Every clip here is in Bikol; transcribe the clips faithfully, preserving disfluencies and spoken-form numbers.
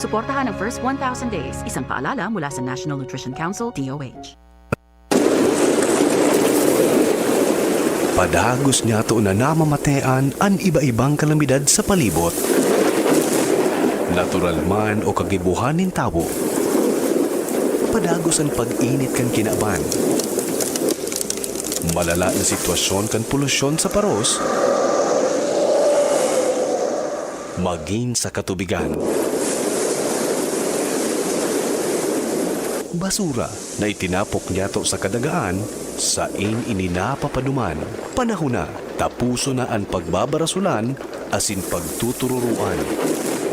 Suportahan ang first one thousand days. Isang paalala mula sa National Nutrition Council, D O H. Padagos niyato na namamatean an iba-ibang kalamidad sa palibot. Natural man o kagibohan nin tawo. Padagos an pag-init kan kinaban. Malala na sitwasyon kan polusyon sa paros. Magin sa katubigan. Basura na itinapok niyato sa kadagaan, sain ini napapaduman. Panahon na, tapuson na an pagbabarasulan asin pagtutururoan.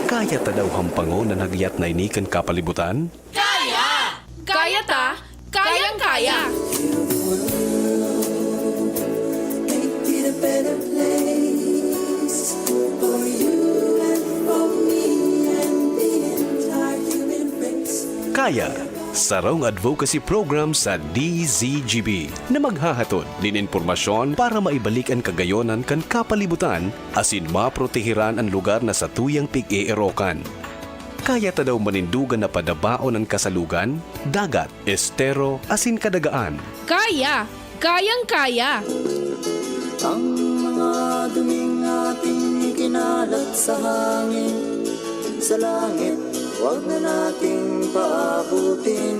Kaya ta daw hampangon an hagyat na ini kan kapalibutan? Kaya! Kaya ta! Kayang-kaya! Beautiful world, make it a better place for you and for me and the entire human race. Kaya, sarong advocacy program sa D Z G B na maghahatod nin impormasyon para maibalik an kagayonan kan kapalibutan asin maproteheran an lugar na satuyang pig-eerokan. Kaya ta daw manindogan na padabaon an kasalugan, dagat, estero, asin kadagaan. Kaya! Kayang-kaya! Ang mga duming ating ikinalat sa hangin, sa langit, huwag na nating paabutin.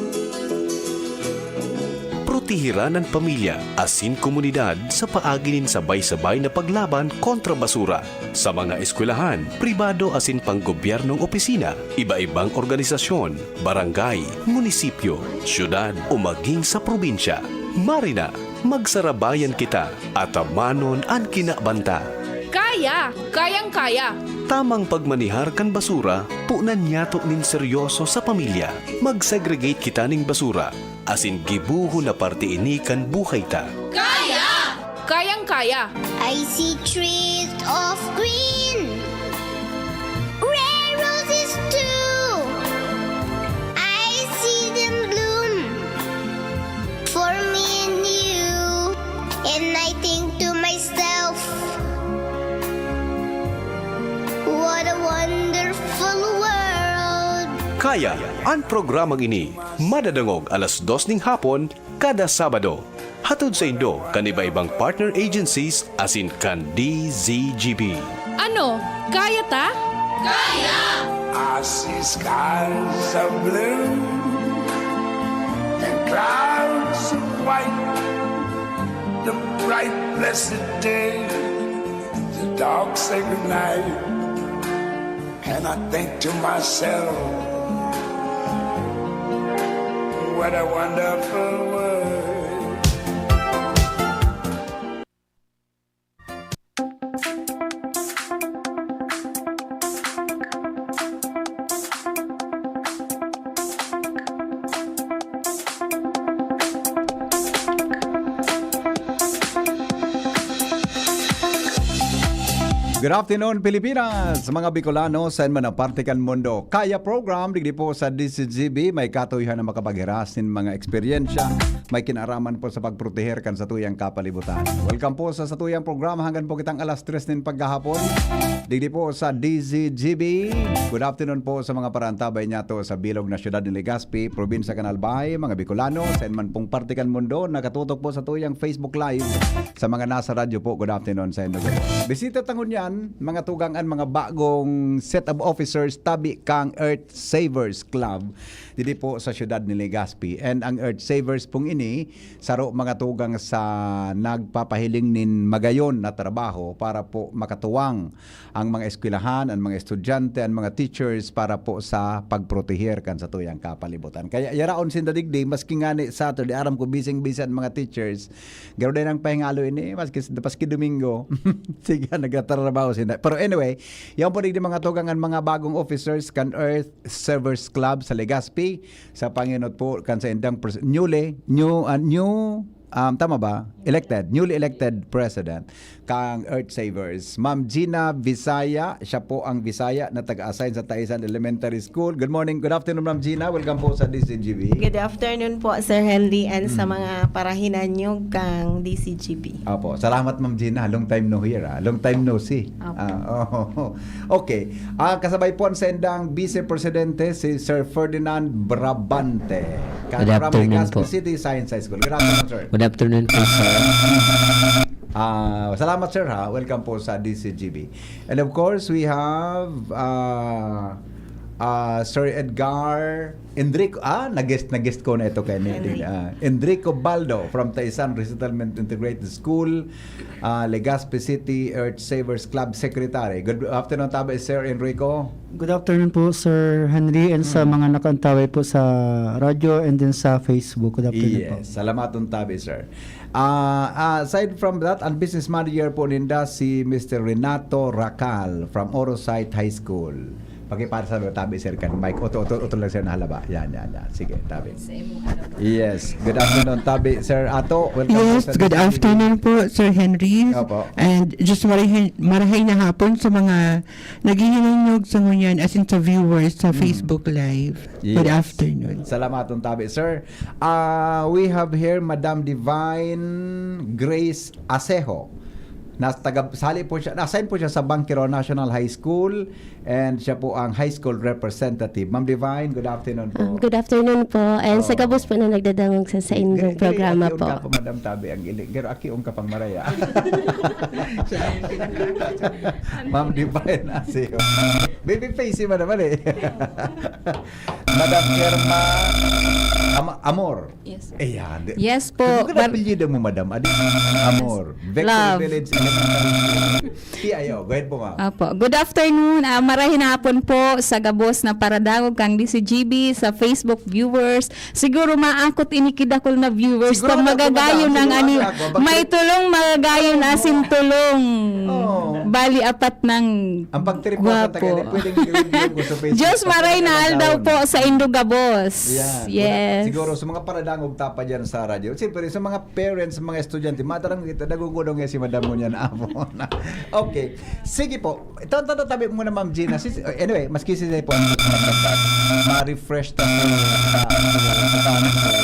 Proteheran an pamilya asin komunidad sa paagi nin sabay-sabay na paglaban kontra basura. Sa mga eskwelahan, pribado asin panggobyernong opisina, iba-ibang organisasyon, barangay, munisipyo, syudad o maging sa probinsya. Marina, magsarabayan kita, atamanon an kinaban ta. Kaya! Kayang-kaya! Tamang pagmanihar kan basura, punan niyato nin seryoso sa pamilya. Mag-segregate kita ning basura, asin gibohon na parte ini kan buhay ta. Kaya! Kayang-kaya! I see trees of green, red roses too. I see them bloom for me and you. And I think to myself, what a wonderful world. Kaya, an programang ini madadangog alas dos ning hapon kada Sabado. Hatod saindo kan iba-ibang partner agencies asin kan D Z G B. Ano? Kaya ta? Kaya! I see skies of blue and clouds of white. The bright blessed day, the dark sacred night. And I think to myself, what a wonderful world. Good afternoon, Pilipinas! Mga Bicolano, saen man na parte kan mundo. Kaya program, digdi po sa D Z G B, may katuyohan na makapaghiras nin mga eksperyensya, may kinaraman po sa pagproteher kan satuyang kapalibutan. Welcome po sa satuyang programa hanggang po kitang alas tres nin paghahapon. Digdi po sa D Z G B. Good afternoon po sa mga parantabay niyato sa bilog na siyudad ni Legazpi, probinsya kan Albay, mga Bicolano, saen man pong parte kan mundo, nakatutok po sa tuyang Facebook Live. Sa mga nasa radyo po, good afternoon sa inyo. Bisita ta ngunyan, mga tugang, an mga bagong set of officers tabi kang Earth Savers Club, didi po sa siyudad ni Legazpi. And ang Earth Savers pong ini, saro, mga tugang, sa nagpapahiling nin magayon na trabaho para po makatuwang ang mga eskwelahan, ang mga estudyante, ang mga teachers para po sa pagproteher kan satuyang kapalibutan. Kaya yaraon sinda digdi, maski ngani Saturday, aram ko busy-busy an mga teachers. Garo din ang pahingalo ini, maski, maski Domingo. Sige, nagtatrabaho sinda. Pero anyway, yan po digdi, mga tugang, an mga bagong officers kan Earth Savers Club sa Legazpi, sa pangenot po kan saindang pres-, newly, new, ah, new Um, tama ba? Elected, newly elected president kang Earth Savers. Ma'am Gina Visaya, siya po ang Visaya na taga-assign sa Taisan Elementary School. Good morning, good afternoon, Ma'am Gina. Welcome po sa D C G B. Good afternoon po, Sir Henry, and sa mga parahinanyog kang D C G B. Opo, salamat, Ma'am Gina. Long time no hear, ah. Long time no see. Opo. Ah, oh. Okay. Ah, kasabay po ang sendang Vice Presidente, si Sir Ferdinand Brabante. Ka- Good from afternoon Legazpi po. City Science High School. Good afternoon, sir. Good afternoon po, sir. Ah, salamat, sir, ha. Welcome po sa D C G B. And of course, we have ah ah, Sir Edgar Enrico. Ah, nag-guest, nag-guest ko na ito kay Enrico. Ah, Enrico Baldo from Taisan Resettlement Integrated School, ah, Legazpi City Earth Savers Club Secretary. Good afternoon, tabi, Sir Enrico. Good afternoon po, Sir Henry, and sa mga nakantaway po sa radyo and din sa Facebook. Good afternoon po. Yes, salamat, tabi, sir. Ah, ah, aside from that, ang business manager po ninda si Mister Renato Racal from Orosite High School. Pakipasa mo, tabi, sir, kan mic. Oto, oto, oto lang, sir, nahalaba. Yan, yan, yan. Sige, tabi. Yes. Good afternoon, tabi, sir Ato. Welcome po Yes, sa good D C G B. Afternoon po, Sir Henry. Opo. And just marahay, marahay na hapon sa mga naghihinanyog sa ngunyan, as in sa viewers sa Facebook Live. Good Yes. Afternoon. Salamat, tabi, sir. Ah, we have here Madam Divine Grace Asejo. Nas taga sali po siya, assign po siya sa Banquero National High School, and siya po ang high school representative. Ma'am Divine, good afternoon po. Ah, good afternoon po. And sa Oo. gabos po na nagdadangog sa, sa indong Diri, diri, programa aki po. Ang kapo, madam, tabi ang iling. Pero aki ang kapang maraya. Ma'am Divine Asejo. Baby face si madam, eh. Madam Irma Am- Amor. Yes. Ayan. Di- Yes po. Ano ka Mar- apelyido mo, madam? Adi Amor. Victory Love. Village Elementary School. T I O. Go ahead po, ma'am. Apo. Good afternoon. Ah, marahay na hapon po sa gabos na paradangog kang D C G B, sa Facebook viewers. Siguro maakot ini kidakol na viewers. Siguro Pag ako, magagayon madam. ang Siguro ani, ako, ako. Mag- may tulong magagayon asin tulong. Oo. Bali apat ng Ang pag-trip mo sa gwapo. taga, pwedeng i-review ko sa Facebook. Diyos maray na aldaw po sa indong gabos. Yan. Yes. Siguro sa mga paradangog tapa dyan sa radyo. Siyempre, sa mga parents, sa mga estudyante, matarang kita, nagugulong nga si madam mo niyan, apo. Okay. Sige po. Ito, ito, ito, tabi muna, Ma'am Gina. Si, anyway, maski si po, ma-refresh ta sa, sa,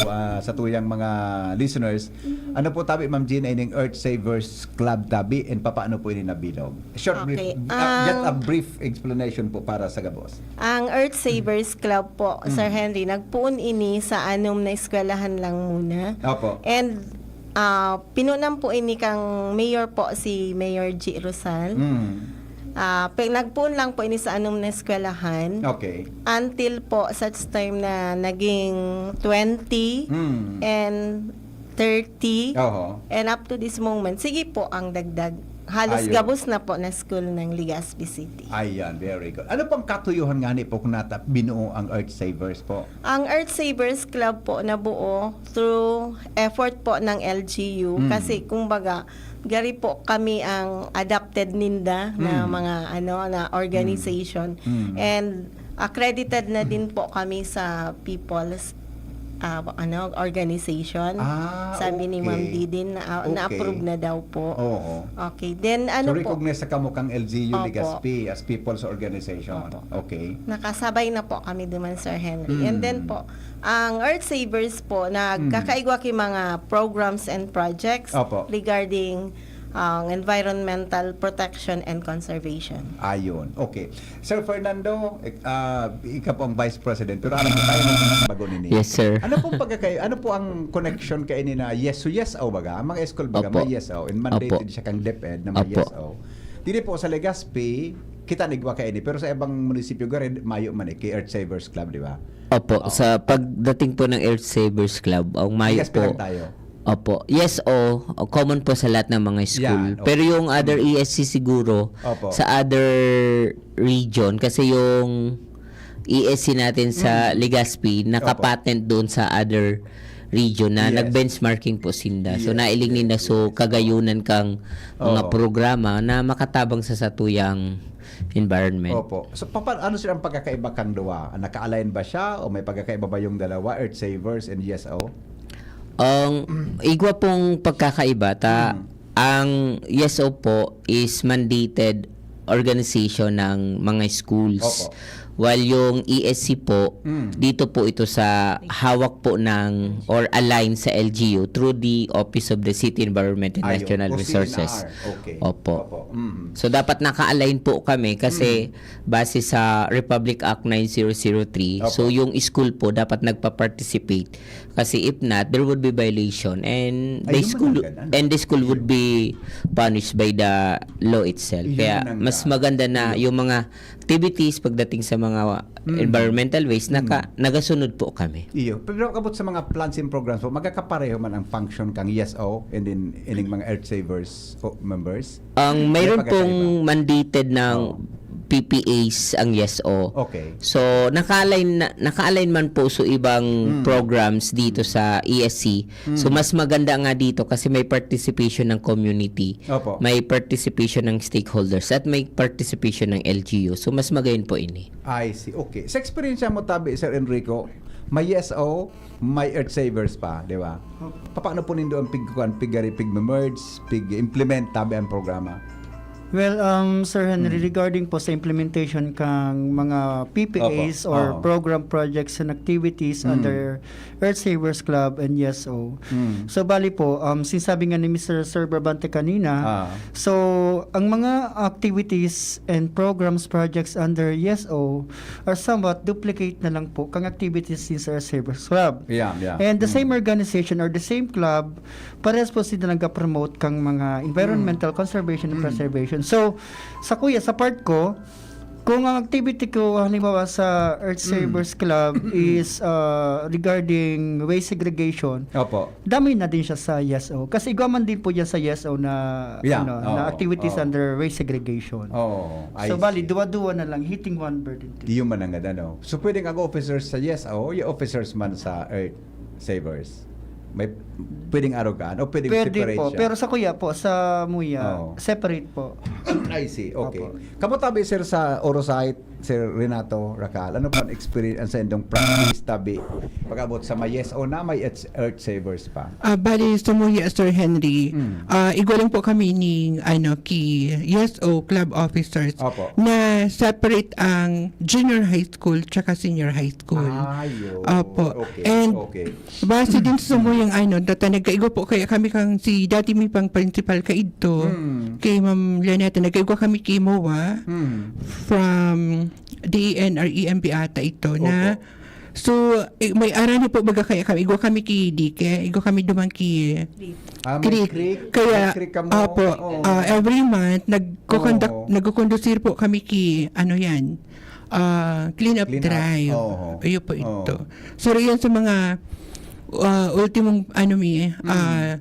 sa, sa tuyang mga listeners. Ano po tabi, Ma'am Gina, ining Earth Savers Club tabi, and papaano po ini nabilog? Short, brief, Okay, uh, just a ang- brief explanation po para sa gabos. Ang Earth Savers Club po, Sir Henry, nagpoon ini sa anom na eskwelahan lang muna. Opo. And ah, pinunan po ini kang mayor po, si Mayor G. Rosal. Mm. Ah, pe, nagpoon lang po ini sa anom na eskwelahan. Okay. Until po such time na naging twenty Mm. and thirty. Oho. And up to this moment, sige po ang dagdag. Halos Ayun. Gabos na po na school ng Legazpi City. Ayan, very good. Ano pang katuyuhan nga ni po kung nata binuo ang Earth Savers po? Ang Earth Savers Club po nabuo through effort po ng L G U Mm. kasi kumbaga gari po kami ang adopted ninda na Mm. mga ano na organization Mm. and accredited na din po kami sa People's ah, ano organization. Ah, Sabi ni okay. Ma'am Didin na, Okay. na-approve na daw po. Oo. Okay. Then ano So, po? recognize sa kamo kang L G U Opo. Legazpi as People's Organization. Opo. Okay. Nakasabay na po kami duman, Sir Henry. Mm. And then po, ang Earth Savers po, nagkakaigwa ki mga programs and projects Opo. regarding ang environmental protection and conservation. Ayun. Okay. Sir Fernando, ik- ah, ikaw po ang Vice President, pero alam mo tayo ng bago nini. Yes, sir. Ano pong pagkakay, ano po ang connection kay ini na yes, so yes, o baga? Ang mga school baga, Opo. may yes, o. And mandated Opo. Siya kang DepEd na may Opo. yes, o. Dili po sa Legazpi, kita nagwa kay ini, pero sa ibang munisipyo, gari, mayo man eh, kay Earth Savers Club, di ba? Opo, Oo. Sa pagdating po ng Earth Savers Club, ang mayo Legazpi lang po. Tayo. Opo. Yes, o. Common po sa lahat ng mga school. Yan, opo. Pero yung other E S C siguro, Opo. Sa other region, kasi yung E S C natin sa Mm. Legazpi, nakapatent doon sa other region na Yes. nag-benchmarking po sinda. So, Yes, nailing yes, ninda. So, yes. Kagayunan kang mga Oo. programa na makatabang sa satuyang environment. Opo. So, papa, ano sila ang pagkakaiba kang duwa? Naka-align ba siya o may pagkakaiba ba yung dalawa, Earth Savers and E S O? Ang igwa pong pagkakaiba, ta, Mm. ang YESO po is mandated organization ng mga schools. Opo. While yung E S C po, Mm. dito po ito sa hawak po ng or align sa L G U through the Office of the City Environment and Ayun, Natural o Resources. C N R. Okay. Opo. Opo. Mm. So, dapat naka-align po kami kasi Mm. base sa Republic Act nine zero zero three, Opo. so yung school po dapat nagpa-participate. Kasi if not, there would be violation and the Ayun man school ang ganda. and the school would Yun. be punished by the law itself. Yun Kaya man ang mas ga- maganda na Yun. yung mga activities pagdating sa mga Mm. environmental waste, Mm. naka, nagasunod po kami. Iyo. Pero kabot sa mga plans and programs po, magkakapareho man ang function kang YESO and then ining mga Earth Savers o members? Ang May mayroon pagkakaiba? pong mandated ng Oo. P P As ang YESO. Okay. So, naka-align na, naka-align man po sa ibang Mm. programs dito sa E S C. So, Mm. mas maganda nga dito kasi may participation ng community, Opo. may participation ng stakeholders, at may participation ng L G U. So, mas magayon po ini. I see. Okay. Sa eksperyensya mo, tabi, Sir Enrico, may YESO, may Earth Savers pa, di ba? Opo. Paano po nindo ang pig-, kuwan, pig-, pig-merge, pig-implement, tabi ang programa? Well, um, Sir Henry, Mm. regarding po sa implementation kang mga P P As Opo. or Oo. program projects and activities Mm. under Earth Savers Club and YESO. Mm. So, bali po, um, sinasabi nga ni Mister Sir Brabante kanina, Ah. so, ang mga activities and programs, projects under YESO are somewhat duplicate na lang po kang activities ni Earth Savers Club. Yeah, yeah. And the Mm. same organization or the same club, parehas po sila nagka-promote kang mga environmental Mm. conservation and Mm. preservation. So, sa kuya, sa part ko, kung ang activity ko, halimbawa, sa Earth Mm. Savers Club is, uh, regarding waste segregation, Opo. dami na din siya sa YESO. Kasi igwa man din po dyan sa YESO na, Yeah, ano, na oo, activities oo. under waste segregation. Oo, I So, bali, see. duwa-duwa na lang, hitting one bird in two. Di yung manangad, ano? So, pwedeng ang officers sa YESO, yung officers man sa Earth Savers. May pwedeng arugan o pwedeng Pwede separate po, siya? pero sa kuya po, sa Muya, Oo. separate po. I see, okay. Opo. Kamu tabi, sir, sa Orosite, Sir Renato Racal, ano po ang experience, ang sa indong practice tabi pag-abot sa may YESO na may Earth, Earth Savers pa? Ah, bali, sa Muya, Sir Henry, Mm. ah, igwa lang po kami ning, ano, ki YESO club officers Opo. na separate ang junior high school tsaka senior high school. Ah, yun. Opo. Okay, And okay. Base din sa samuyang ano, data, nagkaigwa po kaya kami kang si dati mi pang principal kaidto, Mm. kay Ma'am Leoneta, nagkaigwa kami kay MOA Mm. from D E N R E M B ata ito na. Opo. So, eh, may arani po baga kaya kami, igwa kami ki Dike, igwa kami duman ki Ah, may Creek. creek. Kaya, May creek kamo. opo, Oo. ah, every month, nagko-conduct, Oo. nagko-conducir po kami ki, ano yan, ah, clean up Clean up. drive. Oo. Ayun po Oo. ito. So, yan sa mga, ah, ultimong, ano, mi, Mm. ah,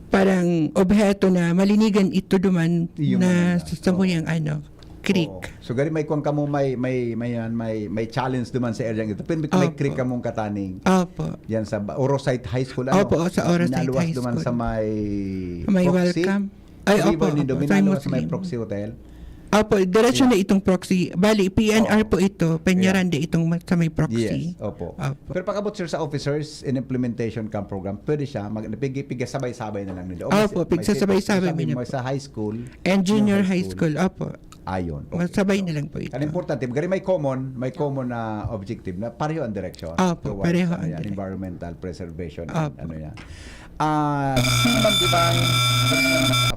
parang obheto na malinigan ito duman Yung na mga sa, sa Oo. muyang, ano, creek. Oo. So, gari may kuwan kamo, may, may, may, yan, may, may challenge duman sa area ito. Pero may Opo. creek kamong kataning. Opo. Yan sa ba-, Orosite High School, ano? Opo, sa Orosite Naluwas High duman School. sa may May Proxy? welcome. Ay, River opo, nindo, opo, may sa naluwas sa may Muslim. Proxy Hotel? Opo, diretso Yeah. na itong Proxy. Bali, P N R Oo. po ito. Peñarande Yeah. itong ma-, sa may Proxy. Yes, opo. Opo. Pero pag-abot, sir, sa officers in implementation camp program, pwede siya, mag-, pig-, pigasabay-sabay na lang nila. O may Opo, si-, may si-, pigsasabay-sabay sabi nila mo po. sa high school, And junior yung high high school. school, opo. Ayun, okay. Masabay So, na lang po ito. ang importante, gari may common, may common na objective na pareho ang direksyon Opo, towards, pareho ano ang yan, direk- environmental preservation and Opo. ano yan. Ah, si Ma'am Divine,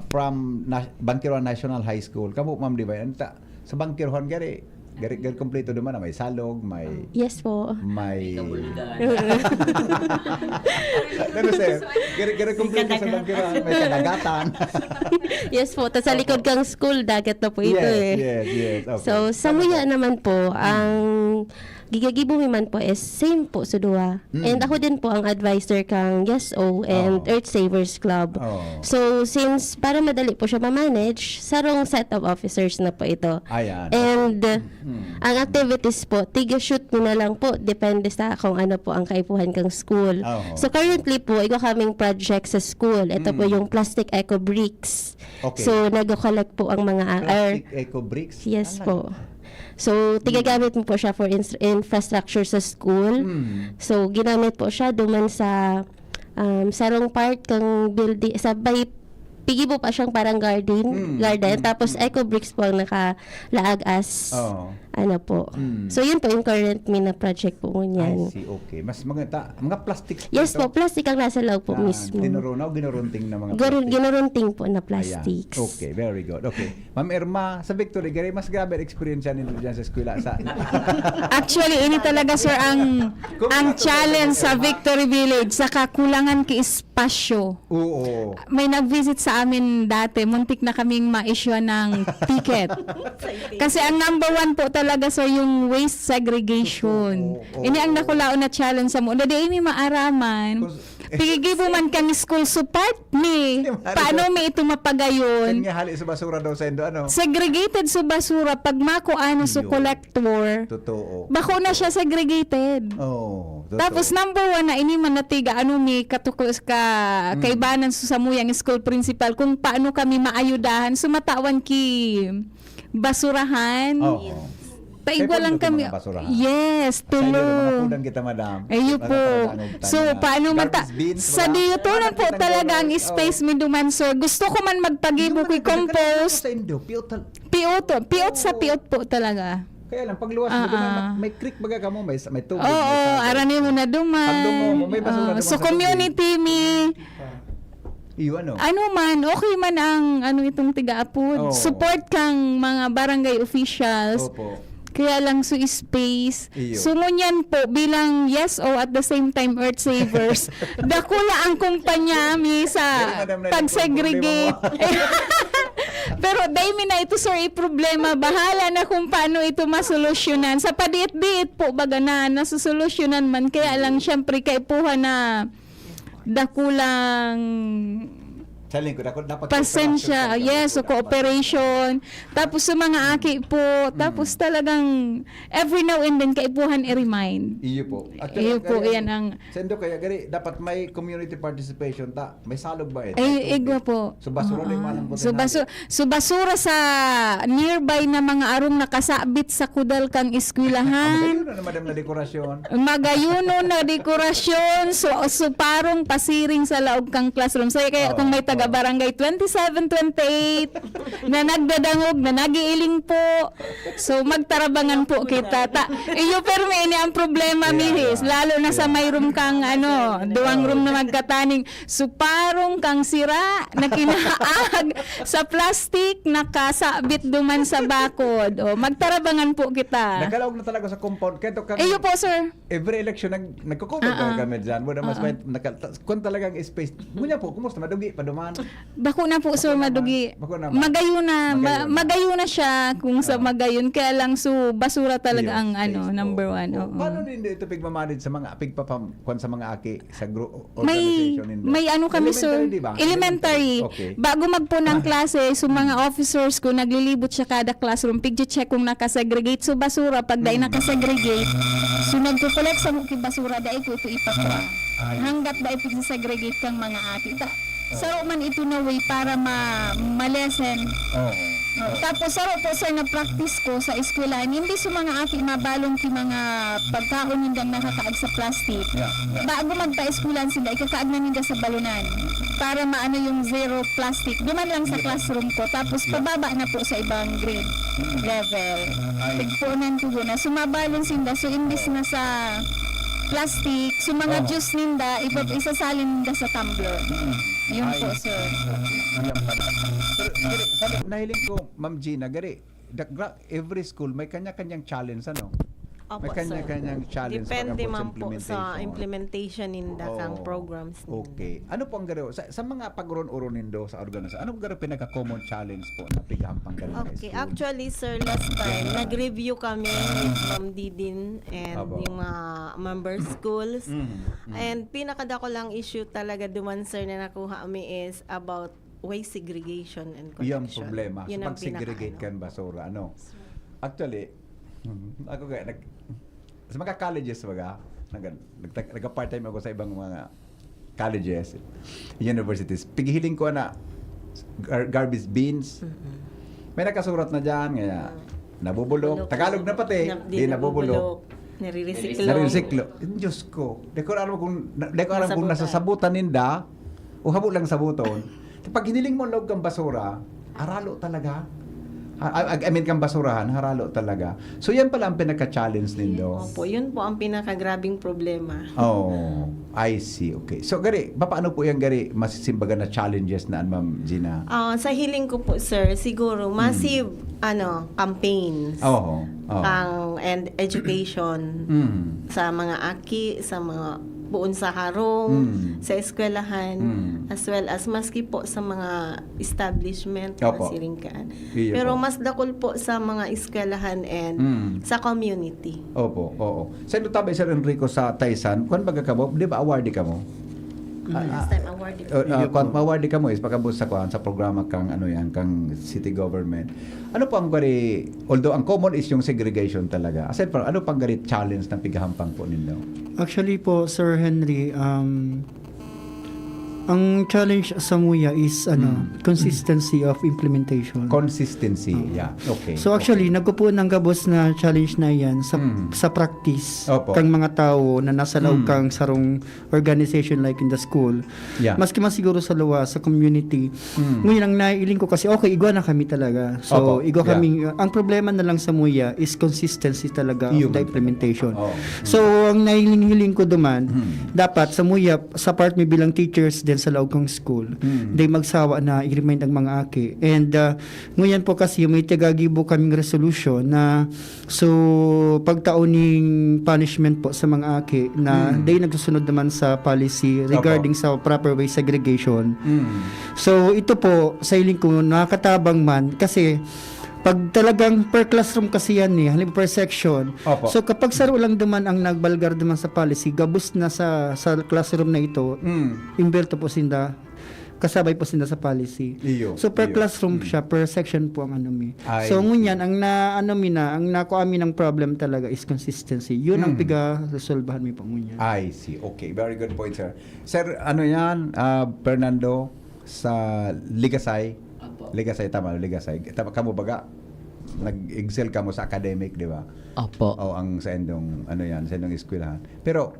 from na-, Bangkiruan National High School. Kamo, Ma'am Divine, ano ta-, sa Bangkiruan, gari, gari, gari kompleto naman na may salog, may Yes po. may Pero, sir, gari, gari kompleto sa Bangkiruan, may kadagatan. Yes po. Tas sa likod Opo. kang school, dagat na po ito Yes, eh. yes, yes. Okay. So, sa Tama muya po. naman po, ang gigagibo mi man po is same po sa duwa. Mm. And ako din po ang advisor kang YESO and Oh. Earth Savers Club. Oh. So, since para madali po siya ma-manage, sarong set of officers na po ito. Ayan. And, Mm. ang activities po, tiga-shoot mo na lang po, depende sa kung ano po ang kaipuhan kang school. Oo. So, currently po, igwa kaming project sa school. Ito po Mm. yung plastic eco bricks. Okay. So, nag-collect po ang mga, ah, Plastic eco bricks? Yes Ano po. yan? So, Mm. tigagamit mo po siya for ins-, infrastructure sa school. Mm. So, ginamit po siya duman sa um, sarong part kang building, sa may, pigi po pa siyang parang garden, Mm, garden, mm, tapos mm. Eco bricks po ang nakalaag as, Oo. ano po. Mm. So, yun po yung current mi na project po I ngunyan. see, okay. Mas mga ta-, mga plastics po Yes ito? po, plastic ang nasa loob po Ah, mismo. tinurunaw, ginurunting na mga Gur-, plastics. ginurunting po na Ayan. plastics. Okay, very good. Okay. Ma'am Irma, sa Victory, gari, mas grabe ang experience niyo dyan sa eskwela. Sa Actually, ini talaga, sir, ang, Kung ang ano talaga, challenge sa Irma? Victory Village, sa kakulangan ki espasyo. Oo. May nag-visit sa amin dati, muntik na kaming ma-issue ng ticket. Kasi ang number one po talaga, sir, yung waste segregation. Oo, oo, Ini ang oo. nakulaon na challenge sa mo. Na di mi maaraman. Kus- Pigigibo man kami school support mi. Di ba? Paano mi ito mapagayon? Kan nga hali sa basura daw sa indo, ano? Segregated sa basura, pag makuha na sa Iyo. collector, Totoo. bako na siya segregated. Oo, totoo. Tapos number one na ini man natiga, ano mi, katukos ka, Mm. kaibanan sa samuyang school principal, kung paano kami maayudahan, sumatawan ki basurahan. Oo. Paigwa Kaya lang kung kami. mga basurahan. Yes, Sa inyo, mga tulo. kulang kita, madam. Ayo Mga po. parang ang So, tanda. paano mata-, Garbage bins, sa mga diyo to na po talaga ang space mi duman, sir. Gusto ko man magpagibo ki compost. Sa indo, piot tal- Piot, piot sa Oo. piot po talaga. Kaya lang, pagluwas mo, Ah, di ba, ah. may creek baga kamo, may, may tubig, Oo, may tubig. arani mo na duman. Pag dumo mo, may basura Ah, duman so sa tubig. community mi, Iyo, ano? Ano man, okay man ang, ano, itong tiga-apod. Oo. Support kang mga barangay officials. Opo. Kaya lang, so space. Iyo. So, ngunyan po, bilang yes o at the same time Earth Savers, dakula ang kumpanya mi sa Dali, madam, na pag-segregate. problema mo. Pero dai mi na ito, sir, i-problema. Bahala na kung paano ito masolusyonan. Sa padiit-diit po, baga na, nasusolusyonan man. Kaya lang, syempre, kaipuhan na dakulang Sa lingkod, ako dapat pasensya, cooperation, yes, so dapat cooperation. Tapos sa mga aki po, tapos Mm. talagang every now and then, kaipuhan i-remind. Iyo po. Iyo po, yan ang Sendo kaya gari, dapat may community participation ta. May salog ba eh? Ay, May tubig. igwa po. So, basura na yung Oo. manang So, basu-, so, basura sa nearby na mga arong nakasabit sa kudal kang eskwelahan. Ang gayon na, madam, na dekorasyon. Magayuno na dekorasyon, so, so parong pasiring sa laog kang classroom. So, kaya Oo, kung may taga oo. barangay twenty-seven, twenty-eight na nagdadangog, na nagiiling po, so magtarabangan po kita. Ta, iyo, pero may ini ang problema, Yeah, Mihis. yeah. Lalo na sa Yeah. may room kang, ano, duwang Oo. room na magkataning. So parong kang sira na kinaag sa plastic, nakasabit duman sa bakod. O, magtarabangan po kita. Nakalaog na talaga sa compound. Kaya to kami, Iyo po, sir. every election, nag-, nagko-cover Ah, talaga ah. kami dyan. Wala mas Ah, ah. may, naka-, ta-, kung talagang space, ngunyan po, kumusta? Madugi pa duman? Bako na po, Bako sir, naman. madugi. Bako naman. Magayon na, ma-, Magayon na. magayon na siya kung sa Ah. magayon. Kaya lang, so, basura talaga Iyo, ang, ano, space po. number one. Oh, Oo. paano din ito pigmamanage sa mga pigpapam-, kwan sa mga aki sa gru-, May, organization ninyo? may ano kami, sir. Elementary, di ba? Elementary. Elementary. Okay. Bago magpuna ang Ah. klase, so mga Mm. officers ko, naglilibot siya kada classroom, pigche-check kung nakasegregate. So, basura, pag dai Mm. nakasegregate, so nagko-collect sa ki basura, dai ko ito ipakwa. Ah, ay. Hanggat dai pigse-segregate kang mga aki. Ta-, Oo. saro man ito na way para ma-, ma-lessen. Oo. Oh, Oo. tapos saro po, sir, na practice ko sa eskwelahan. Imbis yung mga aki mabalon ki mga pagkaon nindang nakakaag sa plastic. Yeah, yeah. Bago magpa-eskwelahan sila, ikakaag na ninda sa balonan para maano yung zero plastic. Duman lang sa Yeah. classroom ko. Tapos Yeah. pababa na po sa ibang grade Mm. level. Ay. Pigpunan ko yun na sumabalon sinda. So, imbis Oo. na sa plastic, so mga Oo. juice ninda, iba-, Mm. isasalin ninda sa tumbler. Mm. Yun Ay. po, sir. Yan pala. Pero, pero, sabi, nahiling ko, Ma'am Gina, gari, the gra-, every school may kanya-kanyang challenge, ano? Opo, May sir. kanya-kanyang challenge Depende pagkabot sa man po sa implementation. implementation ninda kang Oo. programs ninda. Okay. Ano po ang garo-, sa, sa mga pag-uron-uron nindo sa organisasyon, ano garo pinaka-common challenge po na pighampang garo sa Okay, school? actually, sir, last time, Yeah. nag-review kami with Ma'am Didin and Aba. yung mga member schools. Mm, mm. And pinakadako lang issue talaga duman, sir, na nakuha mi is about waste segregation and Yan collection. problema. Yun So, ang pag-segregate pinakaano. kan basura, ano? Sir. Actually, ako kaya, nag-, sa mga colleges, baga, nag-, nagta-, nagka-part-time ako sa ibang mga colleges, universities. Pighiling ko na gar-, garbage bins. Mm-mm. May nakasurat na dyan, kaya Ah. nabubulok. Nabubulok. Tagalog na pati, Na-, di di nabubulok. nabubulok. Nariresiklo. Nariresiklo. Diyos ko. Di ko alam kung, di ko alam kung nasasabutan ninda o habo lang sabuton. Pag hiniling mo ang loob kang basura, haralo talaga. Ah, I, I mean, kang basurahan, haralo talaga. So, yan pala ang pinaka-challenge nindo. Opo, yun po ang pinakagrabing problema. Oh, I see. Okay. So, gari, paano po yan, gari, masisimbagan na challenges na, Ma'am Gina? Ah, sa hiling ko po, sir, siguro, massive, ano, campaigns. Oho. Oh. Pang, and education Mm. sa mga aki, sa mga buon sa harong, Mm. sa eskwelahan, Mm. as well as maski po sa mga establishment, Opo. mga siringkaan. Iyo Pero po. Mas dakul po sa mga eskwelahan and Mm. sa community. Opo, oo. Sa Lutabay, Sir Enrico, sa Taysan, kwan baga kamo? Di ba awardee kamo? Ah, Last time awardee. Uh, uh, kwan, awardee kamo is pagkabot sa kwan, sa programa kang, ano yan, kang city government. Ano po ang gari, although ang common is yung segregation talaga. Aside from, ano pang gari challenge na pigahampang po ninyo? Actually po, Sir Henry, um, ang challenge sa MUYA is ano, Mm. consistency of implementation. Consistency, Oo. Yeah. Okay. So actually, Okay. nagpupuon ng gabos na challenge na yan sa Mm. sa practice Opo. kang mga tao na nasa loob Mm. kang sarong organization like in the school. Yeah. Maski man siguro sa luwas, sa community. Mm. Ngayon, ang naiiling ko kasi, okay, igwa na kami talaga. So, Opo. igwa Yeah. kami. Ang problema na lang sa MUYA is consistency talaga Iyo of the man. Implementation. Oo. So, ang nahiling-hiling ko duman, Mm. dapat sa MUYA, sa part mi bilang teachers din sa loob kang school, Mm. they magsawa na i-remind ang mga aki. And uh, ngunyan po kasi may tagagibo kaming resolution na so pagtao ning punishment po sa mga aki na Mm. they nagsusunod naman sa policy Opo. regarding sa proper way segregation. Mm. So ito po, sa hiling ko, nakakatabang man kasi pag talagang per classroom kasi yan eh, halimbawa per section. Opo. So kapag saro lang duman ang nagbalgar duman sa policy, gabos na sa sa classroom na ito, Mm. involved po sinda, kasabay po sinda sa policy. Iyo, So per iyo. classroom Mm. siya, per section po ang ano mi. I So see. ngunyan, ang na ano mi na, ang nakuha mi ng problem talaga is consistency. Yun ang Mm. piga-resolbahan mi po ngunyan. I see. Okay, very good point, sir. Sir, ano yan, ah, Fernando, sa Ligasay? Apo. Ligasay, tama, Ligasay. Tama, kamo baga, nag-excel kamo sa academic, di ba? Apo. O, ang sa indong, ano yan, sa indong eskwelahan. Pero,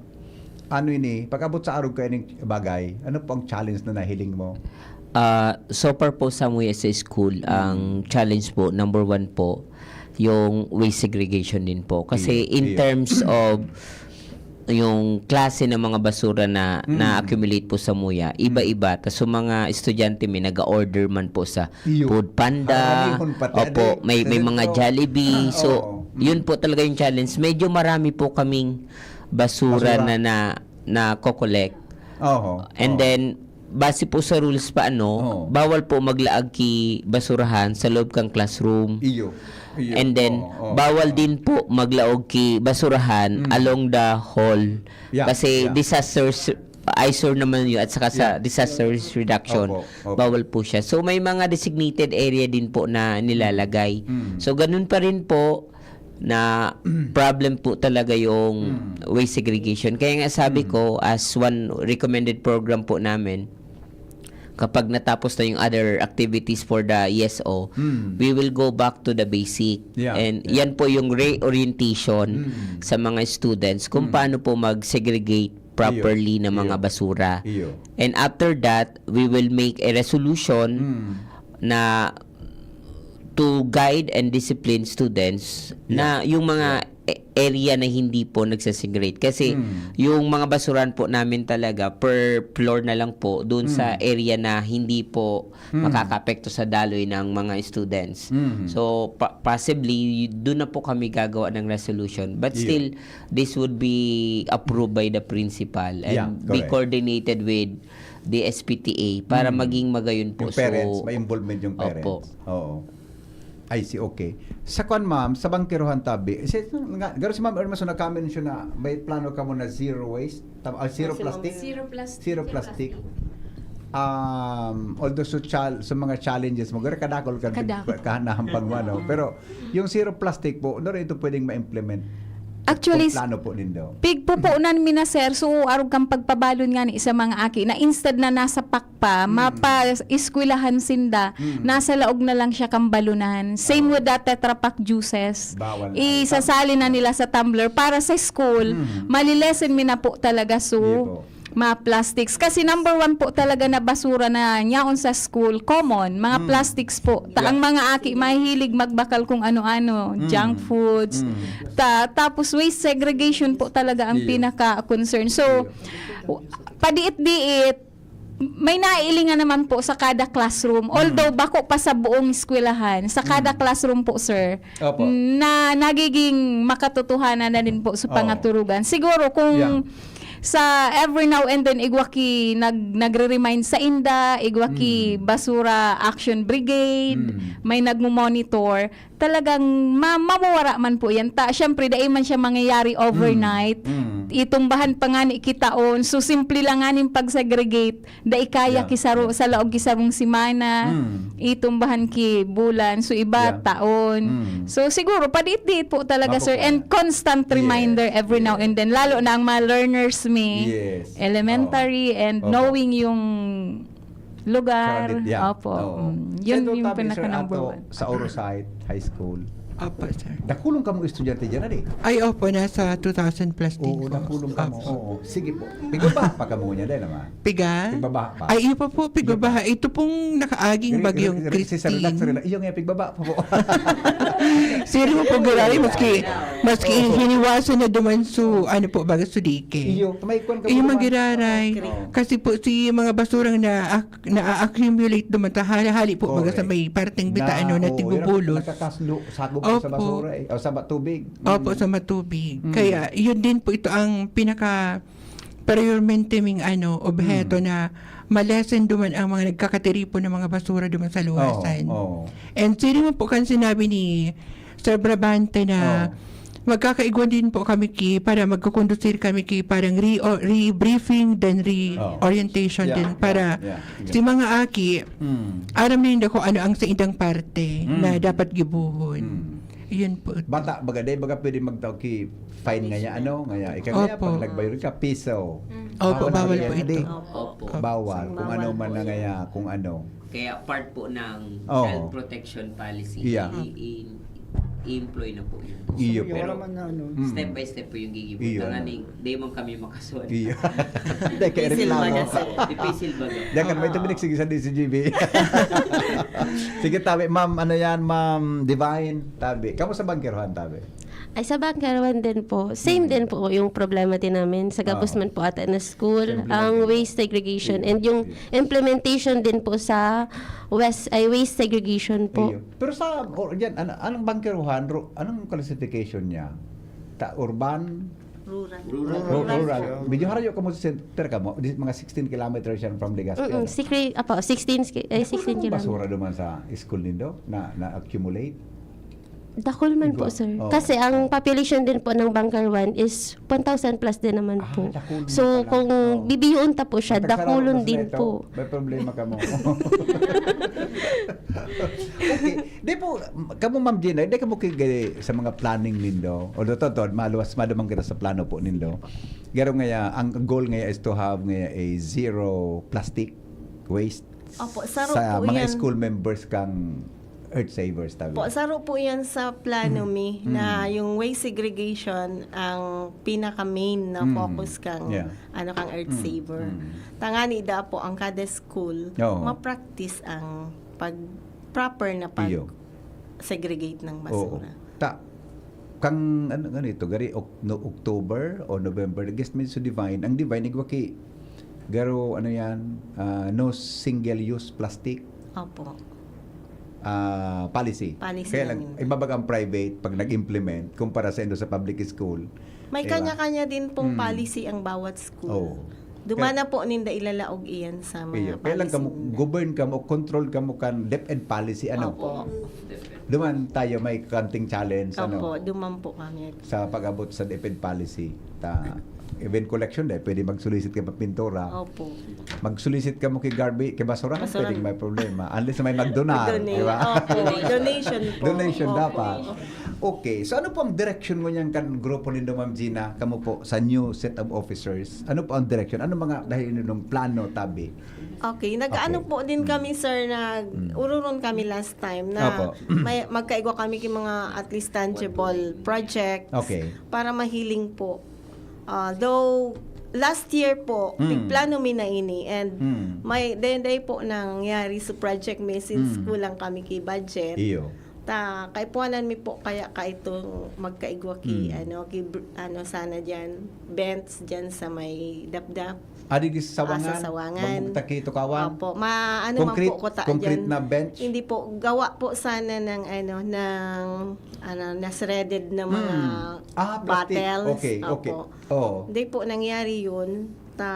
ano ini, pag-abot sa arog kayo ng bagay, ano po ang challenge na nahiling mo? Ah, so far po sa MUYA sa school, ang challenge po, number one po, yung waste segregation din po. Kasi Iyo, in iyo. terms of yung klase ng mga basura na Mm. na-accumulate po sa MUYA, iba-iba. Tas yung mga estudyante may nag-order man po sa Iyo. Food Panda, Karamihon pati, opo, ano, may, may mga sentro. Jollibee. So, Oo. Mm. yun po talaga yung challenge. Medyo marami po kaming basura Basura. na na na-collect. Oho. And Oo. then, base po sa rules pa ano, Oo. bawal po maglaag ki basurahan sa loob kang classroom. Iyo. Iyo. And then, Oo, oo, bawal oo. din po maglaog ki basurahan Mm. along the hall. Yeah, Kasi yeah. disasters, eyesore naman yun at saka sa Yeah. disaster risk reduction, Opo, opo. bawal po siya. So, may mga designated area din po na nilalagay. Mm. So, ganun pa rin po na problem po talaga yung Mm. waste segregation. Kaya nga sabi Mm. ko, as one recommended program po namin, kapag natapos na yung other activities for the E S O, Mm. we will go back to the basic. Yeah, And yeah. yan po yung reorientation Mm. sa mga students kung Mm. paano po mag-segregate properly Iyo, ng mga iyo. Basura. Iyo. And after that, we will make a resolution Mm. na to guide and discipline students na yung mga a- area na hindi po nagsasegregate. Kasi Mm. yung mga basurahan po namin talaga per floor na lang po doon sa Mm. area na hindi po Mm. makakapekto sa daloy ng mga students. Mm. So, pa- possibly, doon na po kami gagawa ng resolution. But Yeah. Still, this would be approved by the principal and Yeah, be correct. Coordinated with the S P T A para Mm. maging magayon po. Yung parents, So, may involvement yung parents. Opo. Oo. I see, okay. Sa kwan, ma'am, sa bangkerohan tabi, si, nga, garo si Ma'am Irma, so nagka-mention na may plano kamo na zero waste, tam- ah, zero Si Ma'am plastic? Zero plastic. Zero plastic. Um, although so chal- sa mga challenges mo, garo kadakol ka Kadakol. kahanahan pang ano. Pero yung zero plastic po, ano rin ito pwedeng ma-implement? Actually, Kung plano po nindo. Pigpupunan mi na, sir. So, arog kan pagpabalon ngani sa mga aki na instead na nasa pack pa, Mm. mapa-eskwelahan sinda, Mm. nasa laog na lang siya kan balunan. Same Oo. with the Tetra Pak juices. Bawal na. Isasali na nila sa tumbler para sa school. Mm. Malilesen mi na po talaga. So, Sige po. mga plastics. Kasi number one po talaga na basura na nyaon sa school, common, mga Mm. plastics po. Ta- Yeah. Ang mga aki mahilig magbakal kung ano-ano, Mm. junk foods. Mm. Ta- tapos waste segregation po talaga ang Yeah. pinaka-concern. So, w- padiit-diit, may naiilingan naman po sa kada classroom. Mm. Although bako pa sa buong eskwelahan, sa kada Mm. classroom po, sir, Opo. na nagiging makatotohanan na din po sa Oo. pangaturugan. Siguro kung Yeah. sa every now and then, igwa ki nag-, nagre-remind sa inda, igwa ki Mm. basura action brigade, Mm. may nagmo-monitor, talagang ma-, mawawara man po yan. Ta, syempre, dai man siya mangyayari overnight. Mm. Mm. Itumbahan pa nga ni kitaon. So, simple lang nga ning pag-segregate. Dai kaya Yeah. kisaro, sa laog kisarong semana. Mm. Itumbahan ki bulan. So, iba, Yeah. taon. Mm. So, siguro, padiit-diit po talaga, sir. Makukuha. And constant Yes. reminder every now Yes. and then. Lalo na ang mga learners mi. Yes. Elementary and Oo. knowing yung lugar. Surrounded, yeah. Opo. Oo. Mm. Yun Sir, yung tabi, sir, pinaka number ato one. Sa Orosite High School. Opo, sir. Dakulong kamong estudyante dyan, adi? Ay, opo, nasa two thousand plus din Oo, po. dakulong kamo. Opo. Oo. Sige po. Pigbabaha pa kamo niya, dahil naman. Piga? Pigbabaha pa. Ay, iyo pa po, pigbabaha. Ito pong nakaaging Gari- bagyong gari- gari- si Sir Christine. Relax, relax, relax. Iyo nga, pigbabaha pa po. Sir, mo po giraray, maski, maski Oo. hiniwasan na duman su, ano po, baga su dike. Iyo, may kwan ka Iyo po naman. magiraray. Oo. Kasi po, si mga basurang na, na-accumulate duman, ta, hali-hali po, baga sa Correct. may parteng Na, bitaano na oo, tigubulos. Yun, nakakaslo, sakop po sa Opo. basura eh. O sa ba-, tubig. Opo, Mm. sa matubig. Mm. Kaya, yun din po ito ang pinaka priormente ming ano, obheto Mm. na malesen duman ang mga nagkakatiripon ng mga basura duman sa luwasan. Oo, oo. And sino mo po kan sinabi ni Sir Brabante na Oo. magkakaigwan din po kami ki para magkukondusir kami ki parang re, o, re-briefing then re-orientation Yeah, din yeah, para yeah, yeah. si mga aki Mm. aram ninda kung ano ang saindang parte Mm. na dapat gibuhon. Mm. Yun po. Bata, baga, dahil baga pwede magtao ki fine nga niya, ano, nga niya. Ika nga niya, Opo. pag nagbayad ka, piso. Opo, bawal na po yan, ito. di? Opo. Bawal. Saan Kung ano bawal man po na yun? Nga niya, kung ano. Kaya part po ng Oo. child protection policy, Yeah. i- i- i-employ na po yun. Iyo, Sige, pero wala man na ano. Mm. Step by step po yung gigibo. Iyo, Tangan ano. Di man kami makasuhan. Iyo. Hindi, kaya Pisil reklamo. baga, sir. Pisil baga. Diyan ka naman, ito pinagsige sa D C G B. Sige, tabi, ma'am, ano yan, ma'am Divine, tabi. Kamusta bangkerohan, tabi? Ay, sa Bangkerohan din po, same Mm. din po yung problema din namin. Sa gabos Ah. man po ata na school, Same ang din. waste segregation Yes, and yung yes. implementation din po sa West, ay, waste segregation po. Iyo. Pero sa, or, yan, ano, anong bangkerohan? Ru- Anong classification niya? Ta, urban? Rural. Ru- Rural. Medyo harayo ka mo sa center ka mo. Di, mga sixteen kilometers yan from Legazpi. Mm-mm, Ano? sixteen, apo, sixteen, ki- ay, sixteen Basura kilometers. naman sa school nindo na na-accumulate. Dakul man po, Ikaw? sir. Oo. Kasi ang population din po ng Bangkaruan is one thousand plus din naman Ah, po. dakul man So, pala. kung Oo. bibiyuon ta po siya, Ang tagsarado dakulon na din ito, po. May problema ka mo. Okay. Di po, kamo, Ma'am Gina, di kamo kay sa mga planning nindo? Although, totoo, maluwas, madumang kita sa plano po nindo. Garo nga ya, ang goal nga ya is to have nga ya a zero plastic waste Opo, saro sa po mga yan. School members kang Earth Savers, tabi. Po, saro po yan sa plano Mm. mi Mm. na yung waste segregation ang pinaka-main na Mm. focus kang Yeah. ano kang Earth Mm. Saver. Mm. Tangani da po ang kada school Oo. ma-practice ang pag proper na pag Iyo. segregate ng Oo. basura. Ta, kang ano, ano ito, gari, Oc-, no, October o November, guest mi sa Divine. Ang Divine, igwa ki, garo, ano yan, ah, no single-use plastic Opo. ah, policy. Policy Kaya lang lang, yun. Iba baga ang private pag nag-implement kumpara sa indo sa public school. May Diba? kanya-kanya din pong Mm. policy ang bawat school. Oo. Dumana Kaya po ninda ilalaog iyan sa mga Iyo. Kaya lang policy kamo, ninda. govern kamo, control kamo kan DepEd policy, ano? Opo. Duman tayo may konting challenge, ano? Opo, duman po kami. Sa pag-abot sa DepEd policy. Ta, even collection, dahil pwede mag-solicit ka pa pintura. Opo. Mag-solicit ka mo kay garbage, kay basurahan, Basurahan. Pwedeng may problema. Unless may mag-donate, Donate. di ba? Opo, donation po. Donation Opo. Dapat. Okay. So, ano po ang direksyon ngunyan kan grupo nindo, Ma'am Gina? Kamo po, sa new set of officers. Ano po ang direksyon? Ano mga dahil nindong plano, tabi? Okay, nag-ano Okay. po din Mm. kami, sir, nag Mm. ururon kami last time na Opo. may magkaigwa kami ki mga at least tangible projects Okay. para mahiling po. Ah, though last year po, Mm. plano mi na ini and Mm. may day-day po nangyari sa project mi since Mm. kulang kami ki budget. Iyo. Ta kaipuhanan mi po kaya kaitong magkaigwa ki Mm. ano ki br- ano sana diyan, bench diyan sa may dapdap. Adi di sa Sawangan? Ah, sa Sawangan. Bangkog Taki, Tukawan? Opo, ma ano man Concrete, po kuta concrete dyan. na bench? Hindi po, gawa po sana ng ano, ng ano, na shredded na mga Mm. Ah, plastic. bottles. Okay, okay. Opo. Oo. Hindi po nangyari yun. Ta,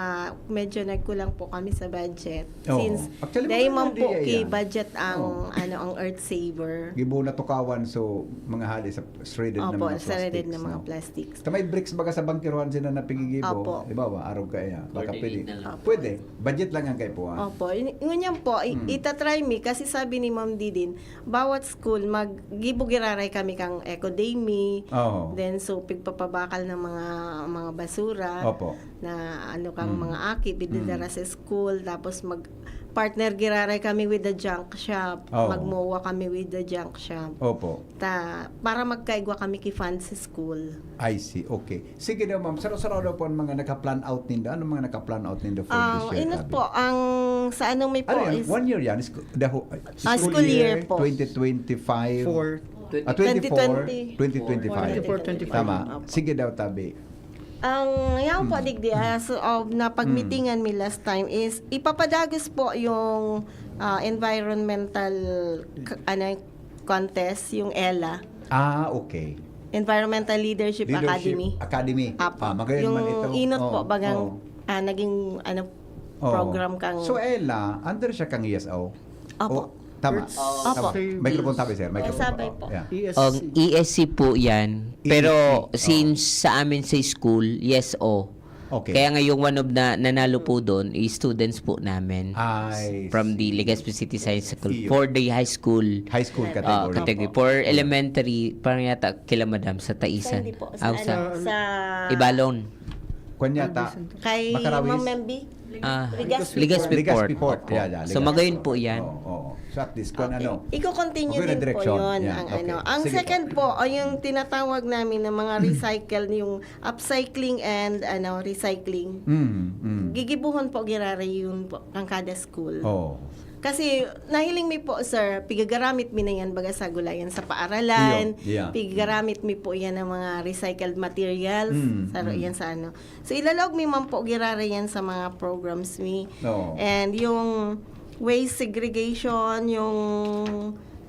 medyo nagkulang po kami sa budget. Oo. Since Actually, dahil magandang man po idea kay yan. budget ang Oo. ano ang Earth Saver. Gibo na Tukawan, so mga hali sa shredded na Opo, mga shredded plastics. na mga No? plastics. Sa may bricks baga sa bangkiruhan sila na pigigibo, Opo. di ba ba? Arog kaya. Baka Or pwede. deliit na lang. Opo. Pwede. Budget lang ang kaipuhan. Opo, in- ngunyan po, i- Mm. itatry mi kasi sabi ni Ma'am Didin, bawat school, mag-gibo giraray kami kang Eco Day Mi, Oo. then so, pigpapabakal ng mga mga basura Opo. na ano kang Mm. mga aki, bididara Mm. sa school, tapos mag partner giraray kami with the junk shop, Oo. magmowa kami with the junk shop. Opo. Ta, para magkaigwa kami ki funds sa school. I see. Okay. Sige daw, ma'am. Saro-saro daw po ang mga naka-plan out nindo. Anong mga naka-plan out nindo for Ang this year, inot Tabi? po, ang sa ano may po Ano yan? is One year yan? Sku- the whole, Ah, school year po. twenty twenty-five? For Ah, twenty-four? Twenty twenty. twenty twenty-five. Twenty-four, twenty-five. Tama. Opo. Sige daw, Tabi. Ang yaon po Hmm. digdi, ah, so, of na pagmitingan mi last time is ipapadagos po yung ah, environmental k- ano, contest, yung ELA, Ah, okay. Environmental Leadership, Leadership Academy. Academy. Apo. Ah, magayon Yung man ito. inot Oo, po, bagang oo. ah, naging ano, Oo. program kang So, ELA, under siya kang E S O? Opo. O, tama. Earth Opo. Tama. Savings. Microphone, Tabi, sir. Microphone. Sabay Oo, po. yeah. E S C. Ang E S C po yan, E S C, pero oh. Since sa amin sa school, yes, oh. Okay. Kaya nga yung one of na nanalo po doon is students po namin I from the see. Legazpi City Science School Iyo. for the high school. High school Ah, category. Ah, category. For elementary, parang yata kila madam sa Taisan. Hindi po, Ah, sa, ano, sa Ibalon. Kwan yata. Kay Makarawis? Ma'am Membi. Ah, Legazpi. Legazpi Legazpi Port. Port. Opo. Yeah, yeah, So Legazpi magayon po yan. Oo, oo. So at least, kung Okay. ano. Iko-continue Maganda din po direksyon. yun. Yeah, Ang, okay. ano. Ang Sige second po. po, o yung tinatawag namin ng mga recycle, yung upcycling and ano recycling. Mm, mm. Gigibuhon po, giraray yun po, ang kada school. Oo. Kasi nahiling mi po, sir, pigagaramit mi na yan baga sa gulayan sa paaralan, Iyo, yeah. Pigagaramit mi po yan ng mga recycled materials, Mm, saro mm. yan sa ano. So ilalaog mi man po giraray yan sa mga programs mi. Oo. And yung waste segregation, yung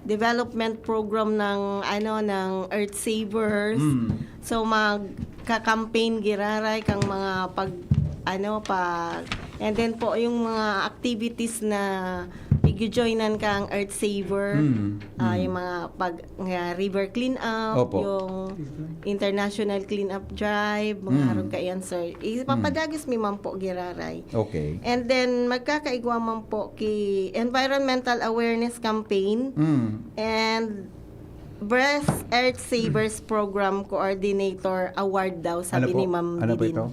development program ng ano ng Earth Savers. Mm. So magka-campaign giraray kang mga pag ano pag and then po yung mga activities na pigjojoinan kang Earth Saver, Mm, ah, mm. yung mga pag nga river clean up, Opo. yung international clean up drive, mga Mm. harong kaiyan, sir. Ipapadagos mi man po giraray. Okay. And then magkakaigwa man po ki environmental awareness campaign Mm. and Best Earth Savers Program Coordinator Award daw, sabi Ano po? ni Ma'am Ano po Didin. Ito?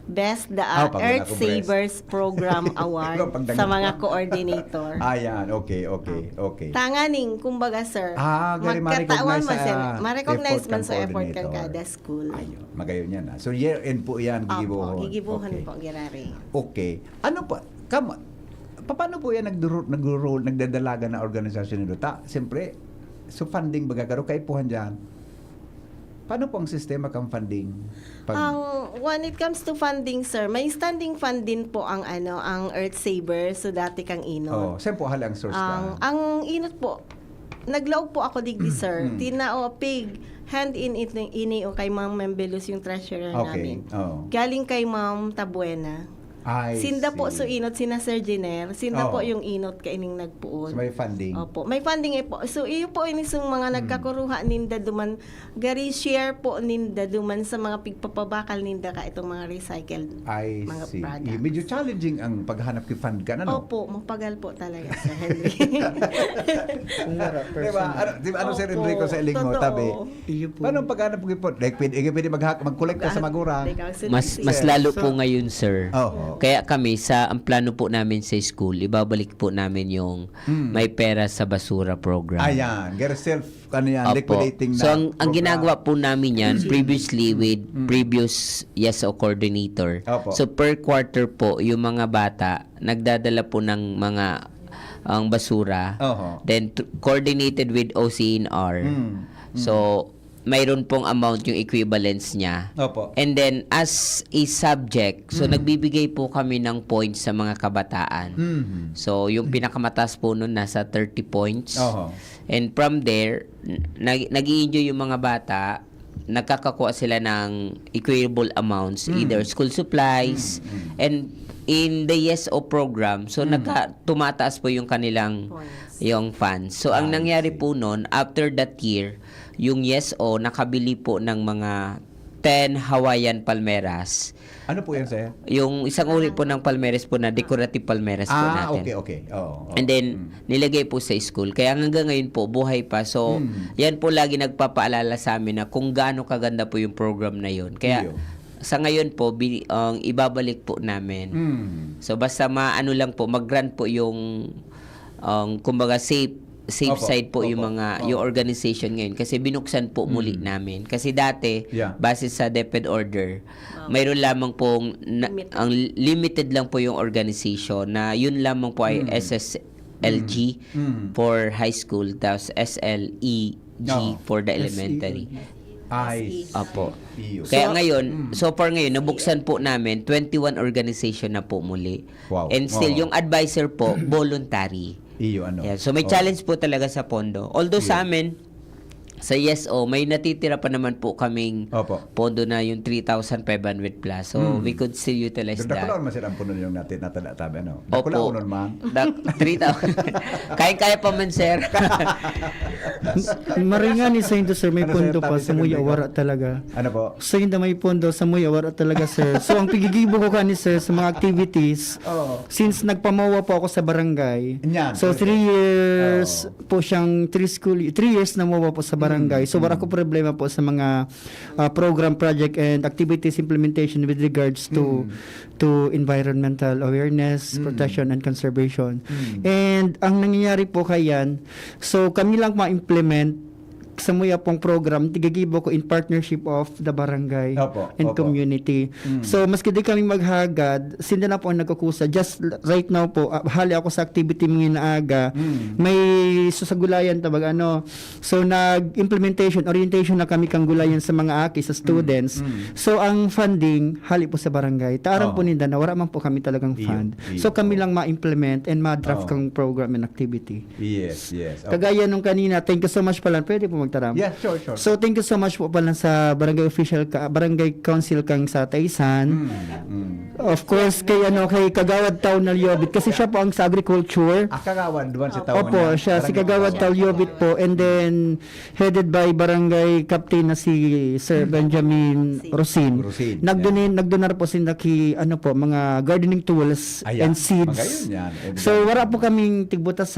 Best the Ah, pag wala Earth ko breast. Savers Program Award Pag sa mga nag- coordinator. Ah, yan. Okay, okay, okay. Tanganing, kumbaga, sir, Ah, gari magkatao ma-recognize man, sa, sir, ah, ma-recognize effort man kang sa effort kan coordinator. kada school. Ayun, magayon yan. Ah. So, year end po yan, Opo, gigibuhon. gigibuhan Okay. po, girari. Okay. Ano pa? Kama, paano po yan nagduro, nagduro, nagdadalaga na organisasyon nito? Ta, siyempre, so funding baga, karo kaipuhan dyan. Paano po ang sistema kang funding? Pag, Ang, when it comes to funding, sir, may standing fund din po ang ano, ang Earth Saver, so dati kang inot. Oh, saan po hali ang source Ang, ka? ang inot po, naglaog po ako digdi, sir. Mm. Tinao pig, hand in it ini o kay Ma'am Membelus yung treasurer Okay. namin. Oh. Galing kay Ma'am Tabuena. I Sinda po see. So Inot, sina Sir Jenel, sinda Oo. po yung inot kaining nagpuon. So may funding. Opo. May funding eh po. So iyo po ini sung mga nagkakuruha ninda duman gari share po ninda duman sa mga pigpapabakal ninda ka itong mga recycled I mga see. products. Medyo challenging ang paghanap ki fund ka, ano? Opo, mapagal po talaga, Sir Henry. Kung wala, Di ba? personal. Ano, di ba, ano, Sir Opo, Enrico, sa iling mo, totoo. tabi? Iyo po. Paano ang paghanap ng fund? Like, pwede, pwede mag-, mag-collect ka sa magurang. Ikaw, Sir Mas Lucy. mas lalo So- po ngayon, sir. Oo. Kaya kami, sa ang plano po namin sa school, ibabalik po namin yung Mm. may pera sa basura program. Ayan, get self, ano yan, Opo. liquidating na So, ang, ang program. ginagawa po namin yan, previously with Mm. previous YESO coordinator. Opo. So, per quarter po, yung mga bata, nagdadala po ng mga ang basura. Oho. Then, tr- coordinated with O C N R. Mm. Mm. So, mayroon pong amount yung equivalence niya. Opo. And then, as a subject, so Mm. nagbibigay po kami ng points sa mga kabataan. Mhm. So, yung pinakamataas po nun, nasa thirty points. Oho. And from there, n- nag- nag-i-enjoy yung mga bata, nagkakakuha sila ng equitable amounts, Mm. either school supplies, Mm, mm. and in the YESO program, so Mm. nagka, tumataas po yung kanilang Points. yung funds. So, ang I nangyari see. po nun, after that year, yung YESO nakabili po ng mga ten Hawaiian palmeras. Ano po yan, sir? Yung isang uri po ng palmeras po na decorative palmeras po Ah, natin. Okay, okay. Oo, oo. And then, Mm. nilagay po sa school. Kaya hanggang ngayon po, buhay pa. So, Mm. yan po lagi nagpapaalala sa amin na kung gaano kaganda po yung program na yun. Kaya, Iyo. sa ngayon po, bi- ang ibabalik po namin. Mm. So, basta maano lang po, mag-grant po yung, ang kumbaga, safe safe Opo, side po yung opo, mga opo. Yung organization ngayon kasi binuksan po muli Mm. namin kasi dati Yeah. base sa DepEd order Wow. mayroon lamang pong na, Limited. ang limited lang po yung organization na yun lamang po ay Mm. S S L G Mm. for high school, tapos S L E G Oo. for the S E L G. elementary. Ay, Opo. iyo. Kaya So- ngayon, Mm. so far ngayon, nabuksan po namin twenty-one organization na po muli. Wow. And still, Oo. Yung advisor po, voluntary. Iyo, ano? Yeah, so may Oo. challenge po talaga sa pondo. Although sa Yeah. amin, sa YESO, may natitira pa naman po kaming Opo. pondo na yung three thousand five hundred plus. So, Hmm. we could still utilize Ganda ko that. naman, sir, ang puno yung natin, natada tabi, ano? Opo. Dakula unon man. Dak-, three thousand. Kaya-kaya pa man, sir. Maringan ni sa Indo, sir, may Ano, pondo sir, pa. tabi, Sa Muya, sir, wara talaga. Ano po? Sa Indo, may pondo. Sa Muya, wara talaga, sir. So, ang pigigibo ko kani, sir, sa mga activities, Oo. since nagpamawa po ako sa barangay, Yan, so, okay. three years Oo. po siyang, three school, three years na mawa po sa barangay. Mm, So, wala mm. ko problema po sa mga ah, program, project, and activities implementation with regards to Mm. to environmental awareness, Mm. protection, and conservation. Mm. And ang nangyayari po kayan, so kami lang ma-implement sa Muya pong program, tigigibo ko in partnership of the barangay Opo, and opo. community. Mm. So, maski di kami maghagad, sinda na po ang nagkukusa. Just l- right now po, ah, hali ako sa activity mga inaaga, Mm. may susagulayan tabag ano. So, nag-implementation, orientation na kami kang gulayan sa mga aki, sa students. Mm. So, ang funding, hali po sa barangay. Taaram Oo. po ninda na wala man po kami talagang Iyo, fund. iyo. So, kami lang ma-implement and ma-draft Oo. kang program and activity. Yes, yes. Okay. Kagaya nung kanina, thank you so much pala. Pwede po magtaram? Yeah, sure, sure. So, thank you so much po pala sa barangay official ka, barangay council kang sa Taisan. Mm, mm. Of course, kay ano, kay Kagawad Tao Nalyobit kasi siya po ang sa agriculture. Ah, Kagawad, duman si Tao Opo, niya. siya si Barangay Kagawad Tao. Talyobit po, and then headed by Barangay Captain na si Sir Benjamin Rosin. Rosin, Nagdonate, nagdonar po sinda ki, ano po, mga gardening tools Ayan, and seeds. magayon yan. And So, then- wala po kaming tigbutas,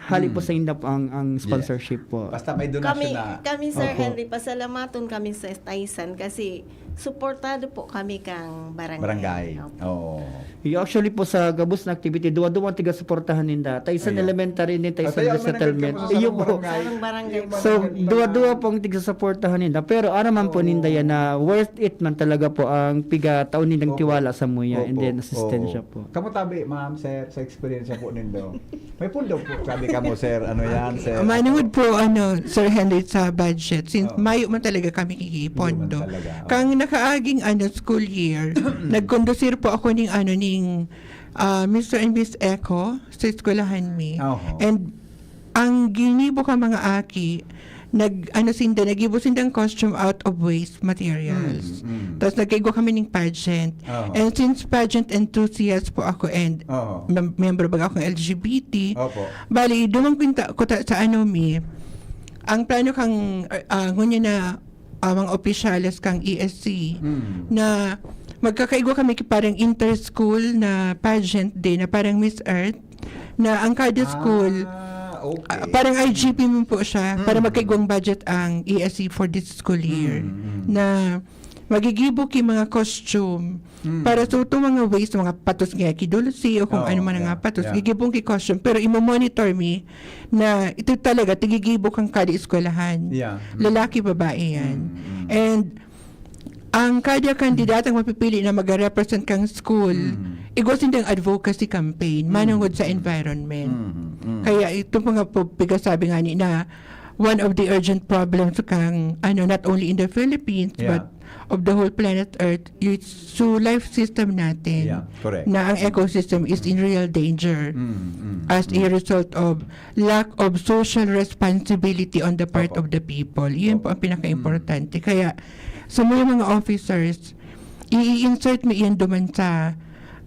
hali po Mm. sa inda po ang, ang Yes. sponsorship po. Basta may donasyon Kami, na. kami, Sir Opo. Henry, pasalamaton kami sa Taisan kasi suportado po kami kang barangay. Barangay. Opo. Oo. Yung actually po sa gabos na activity, duwa-duwa ang tiga-suportahan ninda. Taisan Ayan. Elementary din, Taisan At ayaw Resettlement. mananggap sa Iyo sarong po. barangay. Sarong barangay. Yung mga So, ganyan pala. duwa-duwa pong tiga-suportahan ninda. Pero aram man po Oo. ninda yan na worth it man talaga po ang piga taon nindang Opo. tiwala sa Muya and Opo. then assistensya Oo. po. Kamu tabi, ma'am, sir, sa experience po nindo. May pundo po, sabi ka mo, sir. Ano yan, sir? Manungod po, ano, Sir Henry, sa budget, since Oo. mayo man talaga kami kikipondo. Hindi man talaga. Oo. Kang nakaaging, ano, school year, nagkondusir po ako ning, ano, ning ah, Mister and Miss Echo sa eskwelahan mi. Oho. And ang ginibo ka mga aki, nag, ano sinda, naggibo sindang costume out of waste materials. Mm, mm. Tapos nagkaigwa kami ng pageant. Oo. And since pageant enthusiast po ako and Oo. mem- member baga akong L G B T, Opo. bali, dumang kwinta ko ta- sa ano mi, ang plano kang, ah, ngunyan na ah, mga opisyales kang E S C Mm. na magkakaigwa kami ki- parang inter-school na pageant din na parang Miss Earth na ang kada school, Ah, okay. ah, parang I G P mo po siya para Mm. magkaigwang budget ang E S C for this school year Mm, mm. na magigibo ki mga costume Mm. para sa itong mga waste, mga patos nga ki dulce o kung Oo, ano man yeah, nga patos, yeah. gigibong ki costume pero imo-monitor mi na ito talaga tigigibo kang kada eskwelahan. Yeah. Mm. Lalaki, babae yan. Mm, mm. And ang kada kandidatang mapipili na mag-represent kang school, Mm. igwa sindang advocacy campaign, Mm. manungod sa environment. Mm, mm. Kaya ito po nga po, pigasabi nga ni na one of the urgent problems kang, ano, not only in the Philippines, Yeah. but of the whole planet Earth, is so life system natin Yeah, correct. na ang ecosystem is in real danger Mm, mm, as a mm. result of lack of social responsibility on the part Opo. of the people. Yun Opo. po ang pinaka-importante. Kaya sa mga, mga officers, i-insert mo iyan duman sa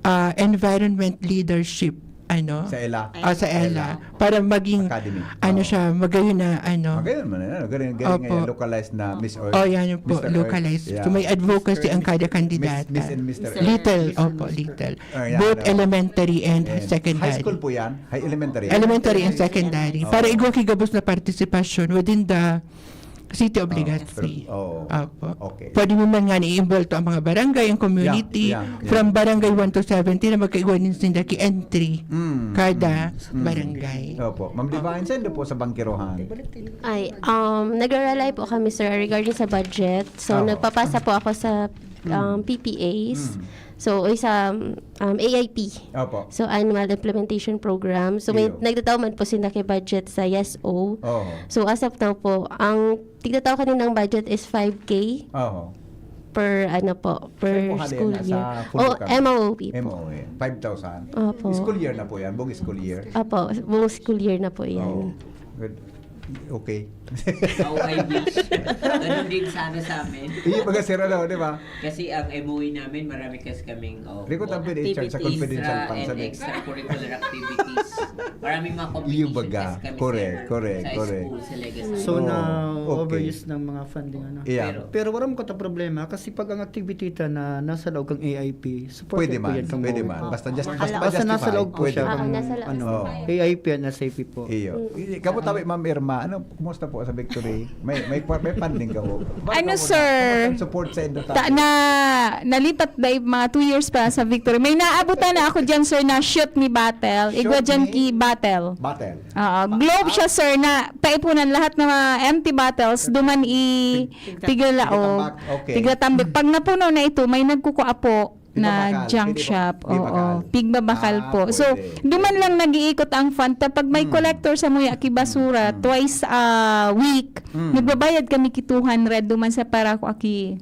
ah, environment leadership, ano? Sa ela. Ah, sa ela. Ela. Para maging, Academy. ano Oo. siya, magayon na, ano? Magayon man, ano? Galing, galing Opo. ngayon, localized na Miss Earth. Oh, yan po, Mister Earth. localized. Yeah. So may advocacy ang kada kandidato. Miss, Miss and Mister Little, Miss and opo, Mister. little. Oh, yeah, Both yeah. elementary and, And secondary. High school po yan? High elementary? Elementary and secondary. Oo. Para igwa ki gabos na partisipasyon within the city of Oo, Legazpi. pero- oo. Opo. Okay. Pwede mo man nga i-involve ang mga barangay, ang community, Yeah, yeah, yeah. from barangay one to seventeen na magkaigwa din sila ki entry Mm, kada mm, mm. barangay. Opo. Ma'am Divine, saan po sa Bangkirohan? Ay, um, nagre-rely po kami, sir, regarding sa budget. So, Oo. nagpapasa po ako sa um, Mm. P P As. Mm. So, isa, um, A I P. Opo. So, Annual Implementation Program. So, may Iyo. nagtataw man po sila kay budget sa Y E S O. Oo. So, as of now po, ang tigtataw kaninang budget is five K Oo. per, ano po, Saan per po hali school yan? Nasa year. Fundokan? O, M O O P po. M O O P. Five thousand. Opo. School year na po yan? Buong school year? Opo, buong school year na po yan. Oo. Good. Okay. How I wish. Ganun din sana sa amin. Iyo, baga sira daw, di ba? Kasi ang M O U namin, marami kasi kaming oh, Di ko tabi, di, Charles, sa activities confidential extra funds, and ano? Extracurricular activities. Maraming mga Iyo competition baga. kasi kami Correct, sir, correct, sa correct. School, sa Legazpi. So, Oh, na okay. overuse ng mga funding, ano? Yeah. Pero, Pero wala mo kata problema kasi pag ang activity ta na nasa loob kang A I P, support Pwede po man, yan kang pwede M O O P. man. Basta just, Ala- basta, Basta nasa justify. loob po Pwede siya. man. Oo, nasa loob. Oo. A I P at S A P po. Iyo. Kapo tabi, Ma'am Irma, ano, kumusta po sa Victory? May may may funding ka po? Ano, Bakit sir? Support sa inyo. Ta, na, nalipat na yung mga two years pa sa Victory. May naabutan na ako dyan, sir, na shoot ni Battle. Igwa Shoot dyan ni- ki Battle. Battle. Oo, globe siya, sir, na paipunan lahat ng mga empty bottles, duman i tiglalaog, Tiglatambak, okay. tiglatambik. Pag napuno na ito, may nagkukuha po na Pigbabakal, junk pwede ba? Shop. Oo, Pigbabakal. pigbabakal Ah, po. So, pwede. duman lang nag-iikot ang fund. Pag may Mm. Collector sa Muya ki Basura, Mm. twice a week, Mm. nagbabayad kami ki two hundred duman sa Paraco aki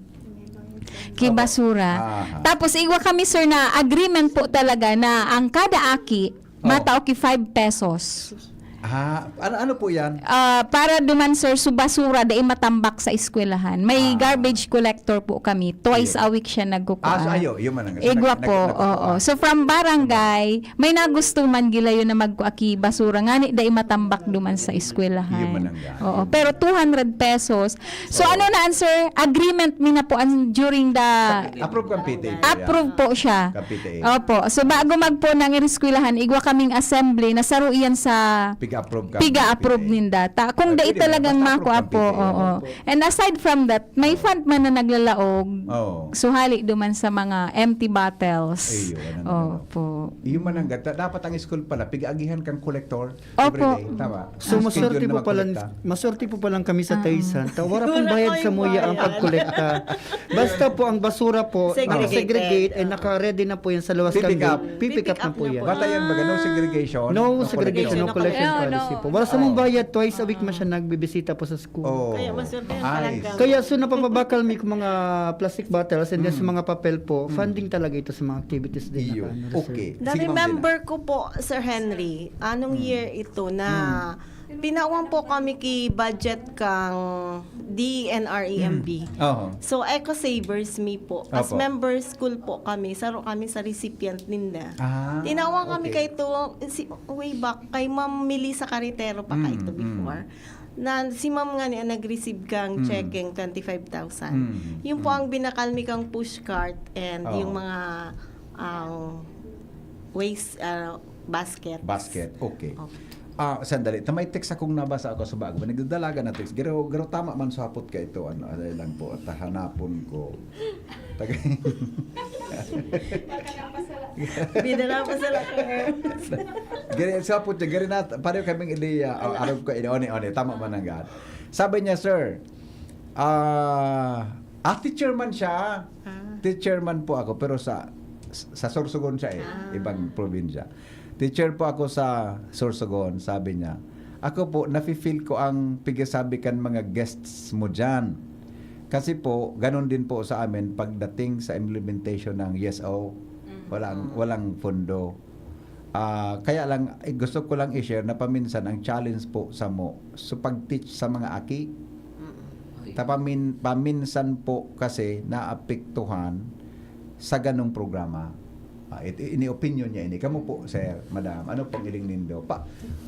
ki Opo. Basura. Aha. Tapos, igwa kami, sir, na agreement po talaga na ang kada aki, Oh. matao ki five pesos. Ah, ano, ano po yan? Ah, para duman, sir, su basura dai matambak sa eskwelahan. May Ah. garbage collector po kami. Twice Iyo. a week siya nagkukuha. Ah, so ayo, yun man ang Igwa nag- po, nag- nagkukuha. oo. So from barangay, may nagusto man gilayon na magkuha ki basura ngani dai matambak duman sa eskwelahan. Yun man ang gani. Oo, pero two hundred pesos. So Oo. ano na, sir? Agreement mi na po ang during the Approve kang P T A po yan. Approve po siya. Kang P T A. Opo. So bago magpo ng eskwelahan, igwa kaming assembly na saro iyan sa Piga-approve ka. piga-approve P T A. ninda. Ta, kung Ay, dai pwede na. talagang Basta makuha approve po, ng P T A. oo. And aside from that, may fund man na naglalaog. Oo. So hali duman sa mga empty bottles. Ayun, ano, Opo. Yung mananggat, da- dapat ang school pala, pig-agihan kang collector Opo. everyday. Tama. So, Ang maswerte schedule po na pala, magkolekta. maswerte po pala kami sa Taysan. Ta, wala pong Wala bayad sa kayong Muya ang bayad. pagkolekta. Basta po ang basura po, Segregated. naka-segregate and naka-ready na po yan sa luwas Pipick kami. up. Pipick up na po yan. Bata yan, baga, no segregation. No No segregation, no collection. collection No, no. policy po. Wala sa Oo. mong bayad, twice a week man siya nagbibisita po sa school. Oh. Kaya maswerte yung Ay. talaga. Kaya so napapabakal mi kung mga plastic bottles and then sa mga papel po, funding talaga ito sa mga activities din. Iyo. Na, ano, Okay. Na Sige, Ma'am remember ko po, Sir Henry, anong year ito na Tinawan po kami ki budget kang D E N R E M B. Oho. So, eco savers mi po. As Opo. member school po kami, saro kami sa recipient ninda. Ah, Tinawan kami okay. kay to, si, way back, kay Ma'am Melissa Carretero pa Mm, kay to mm. before. Na si Ma'am nga ni ang nag-receive kang Mm. checking twenty-five thousand. Mm, Yung po mm. ang binakal mi kang push cart and Oo. yung mga ang waste ah, basket. Basket, okay. Okay. Ah, sandali. Ta may text akong nabasa ako sa bago. Nagdadalaga na text. Garo, garo tama man sa hapot ka ito. Ano, ano lang po. At hanapon ko. Taga- Binala pa sila ko. Gari, sa hapot niya, gari na, pareho kaming ideya. Oh, arog ko, ini, oni, oni. Tama man ang gaan. Sabi niya, sir, ah, ah, teacher man siya. Ah. Teacher man po ako, pero sa sa Sorsogon siya eh, Ah. ibang probinsya. Teacher po ako sa Sorsogon, sabi niya. Ako po, nafe-feel ko ang pigasabi kan mga guests mo dyan. Kasi po, ganun din po sa amin pagdating sa implementation ng yes o walang, walang pondo. Ah, kaya lang, eh, gusto ko lang i-share na paminsan ang challenge po sa mo. So, pag-teach sa mga aki, ta pamin, paminsan po kasi naapektuhan sa ganong programa. Ah, it, ini opinion niya ini. Kamo po, sir, madam, ano pong iling nindo? Pa,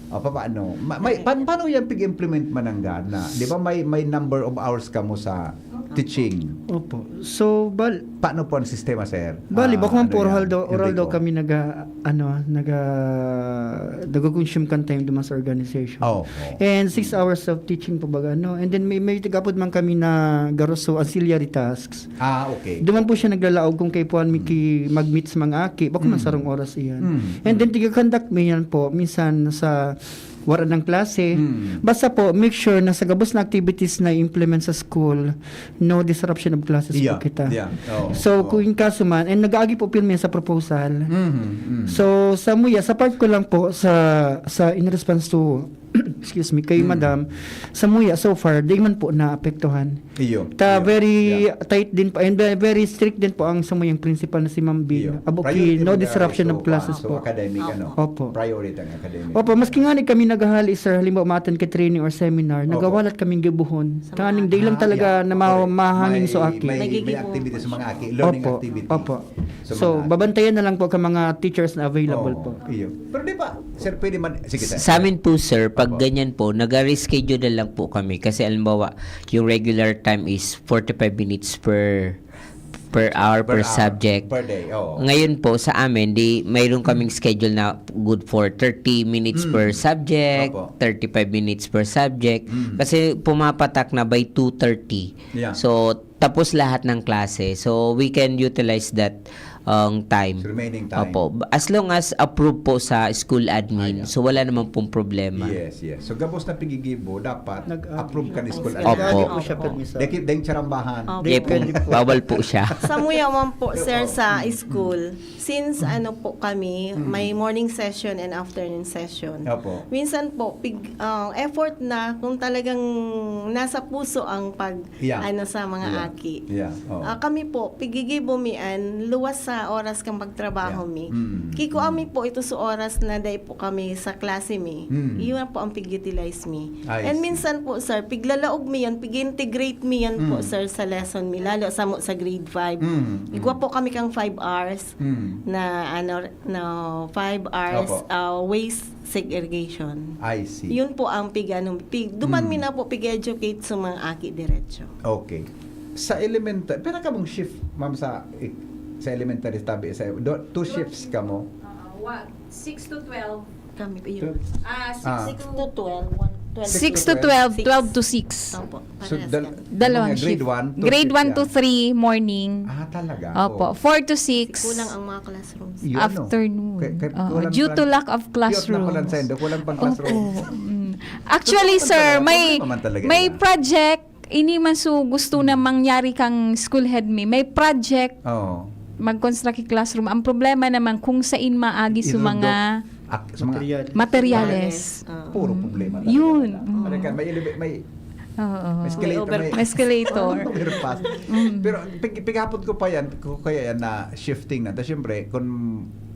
ah, papaano? Ma, may, pa, paano yan pig-implement mananggana? Di ba may, may number of hours kamo sa teaching? Opo. So, bal, Paano po ang sistema, sir? bali, Ah, bako man ano po oral yan? daw, Yung oral daw biko? Kami naga, ano, naga, nag-consume kan time duman sa organization. Oh, oh. And six hours of teaching po baga, no? And then may, may tigapod man kami na garoso auxiliary tasks. Ah, okay. Duman po siya naglalaog kung kaipuhan mi ki mag-meet sa mga aki, bako man Mm. sarong oras iyan. Mm. And then tiga-conduct mi yan po, minsan sa wara ng klase. Mm. Basta po, make sure na sa gabos na activities na i-implement sa school, no disruption of classes Yeah, po kita. yeah. Oo, So, oo. kung in kaso man, and nag-aagi po pirmi sa proposal. Mhm, mm. So, sa muya, sa part ko lang po, sa sa in response to, excuse me, kay Mm. Madam, sa muya, so far, di man po naapektuhan. Iyo. Ta iyo. very Yeah. tight din po, and ve- very strict din po ang sa muyang principal na si Ma'am Bin. Iyo. Abo Priority ki, no talaga disruption ito, of classes so, po. Academic, ano? Opo. Priority ang academic. Opo, maski nga ni kami naghahali, sir, halimbawa, matan kay training or seminar, Opo. nagawalat kaming gibuhon. Sa Tanganing mga di lang Ah, talaga yeah. na ma- Correct. mahangin May- so aki. May, may Nagigibo. activity sa mga aki. Learning Opo, activity. opo. Sa So, mga aki. babantayan na lang po ka mga teachers na available Oo, po. Iyo. Pero di ba, sir, pwede man, sige, sir. Sa amin po, sir, pag Opo. ganyan po, nag-reschedule na lang po kami. Kasi alimbawa, yung regular time is forty-five minutes per per hour, per, hour, subject. Per day, oo. Ngayon po, sa amin, di mayroon kaming schedule na good for thirty minutes Mm. per subject, Opo. thirty-five minutes per subject. Mm. Kasi pumapatak na by two thirty. Yeah. So, tapos lahat ng klase. So, we can utilize that ang time. Remaining time. Opo. As long as approve po sa school admin, Ah, yeah. So wala naman pong problema. Yes, yes. So, gabos na pigigibo, dapat Nag-, approve ka ni school Opo. admin. Lagi po siya Opo. permiso. Dahil dahil charambahan. Opo. Di po, Depende po. Bawal po siya. Sa muya man po, sir, Oo. sa school, since Mm. ano po kami, Mm. may morning session and afternoon session. Opo. Minsan po, pig, ah, effort na kung talagang nasa puso ang pag, Yeah. ano, sa mga Yeah. aki. Yeah. Oo. Ah, kami po, pigigibo mi an luwas sa oras kang pagtrabaho Yeah. mi. Mm. Kikua mi po ito sa oras na dai po kami sa klase mi. Mm. Iyon po ang pig-utilize mi. I And see. Minsan po, sir, piglalaog mi yan, pig-integrate mi yan po, Mm. sir, sa lesson mi. Lalo sa mo sa grade five. Mm. Igwa po kami kang five hours Mm. na, ano, na five hours Opo. ah, waste segregation. I see. Yun po ang pig, ano, pig, duman Mm. mi na po pig-educate sa mga aki diretso. Okay. Sa elementary, pero kamong shift, ma'am, sa sa elementary tabi sa do, two shifts kamo? Ah, wa, six to twelve. Kami po yun. Ah, six Ah. Six to twelve. One, twelve Six to to twelve, Six. twelve to six. Opo, So, parehas dal- kami. Dalawang mga grade shift. one, two Grade shift one to yan. three, morning. Ah, talaga? Opo, Oh. four to six. Kulang ang mga classrooms. Yun, no? Afternoon. Kaya- kaya Oo, kulang due pa- to lack of Cute na pala classrooms. sa indo, kulang pang classroom. Opo. Mm. Actually, Totoo sir, talaga, may problema man talaga may yan. Project, ini man so gusto na mangyari kang school head mi. May project, Oo. mag-construct yung classroom. Ang problema naman kung sain maagi sa Irundo. mga Ak-, sa mga Material. materyales. Ah. Puro problema talaga. Yun. Ano ka, may, eleva- may, Oo. may escalator, May over- may, may escalator. May overpass. Mm. Pero pig, pighapot ko pa yan, ko kaya yan na shifting na. Tapos syempre, kung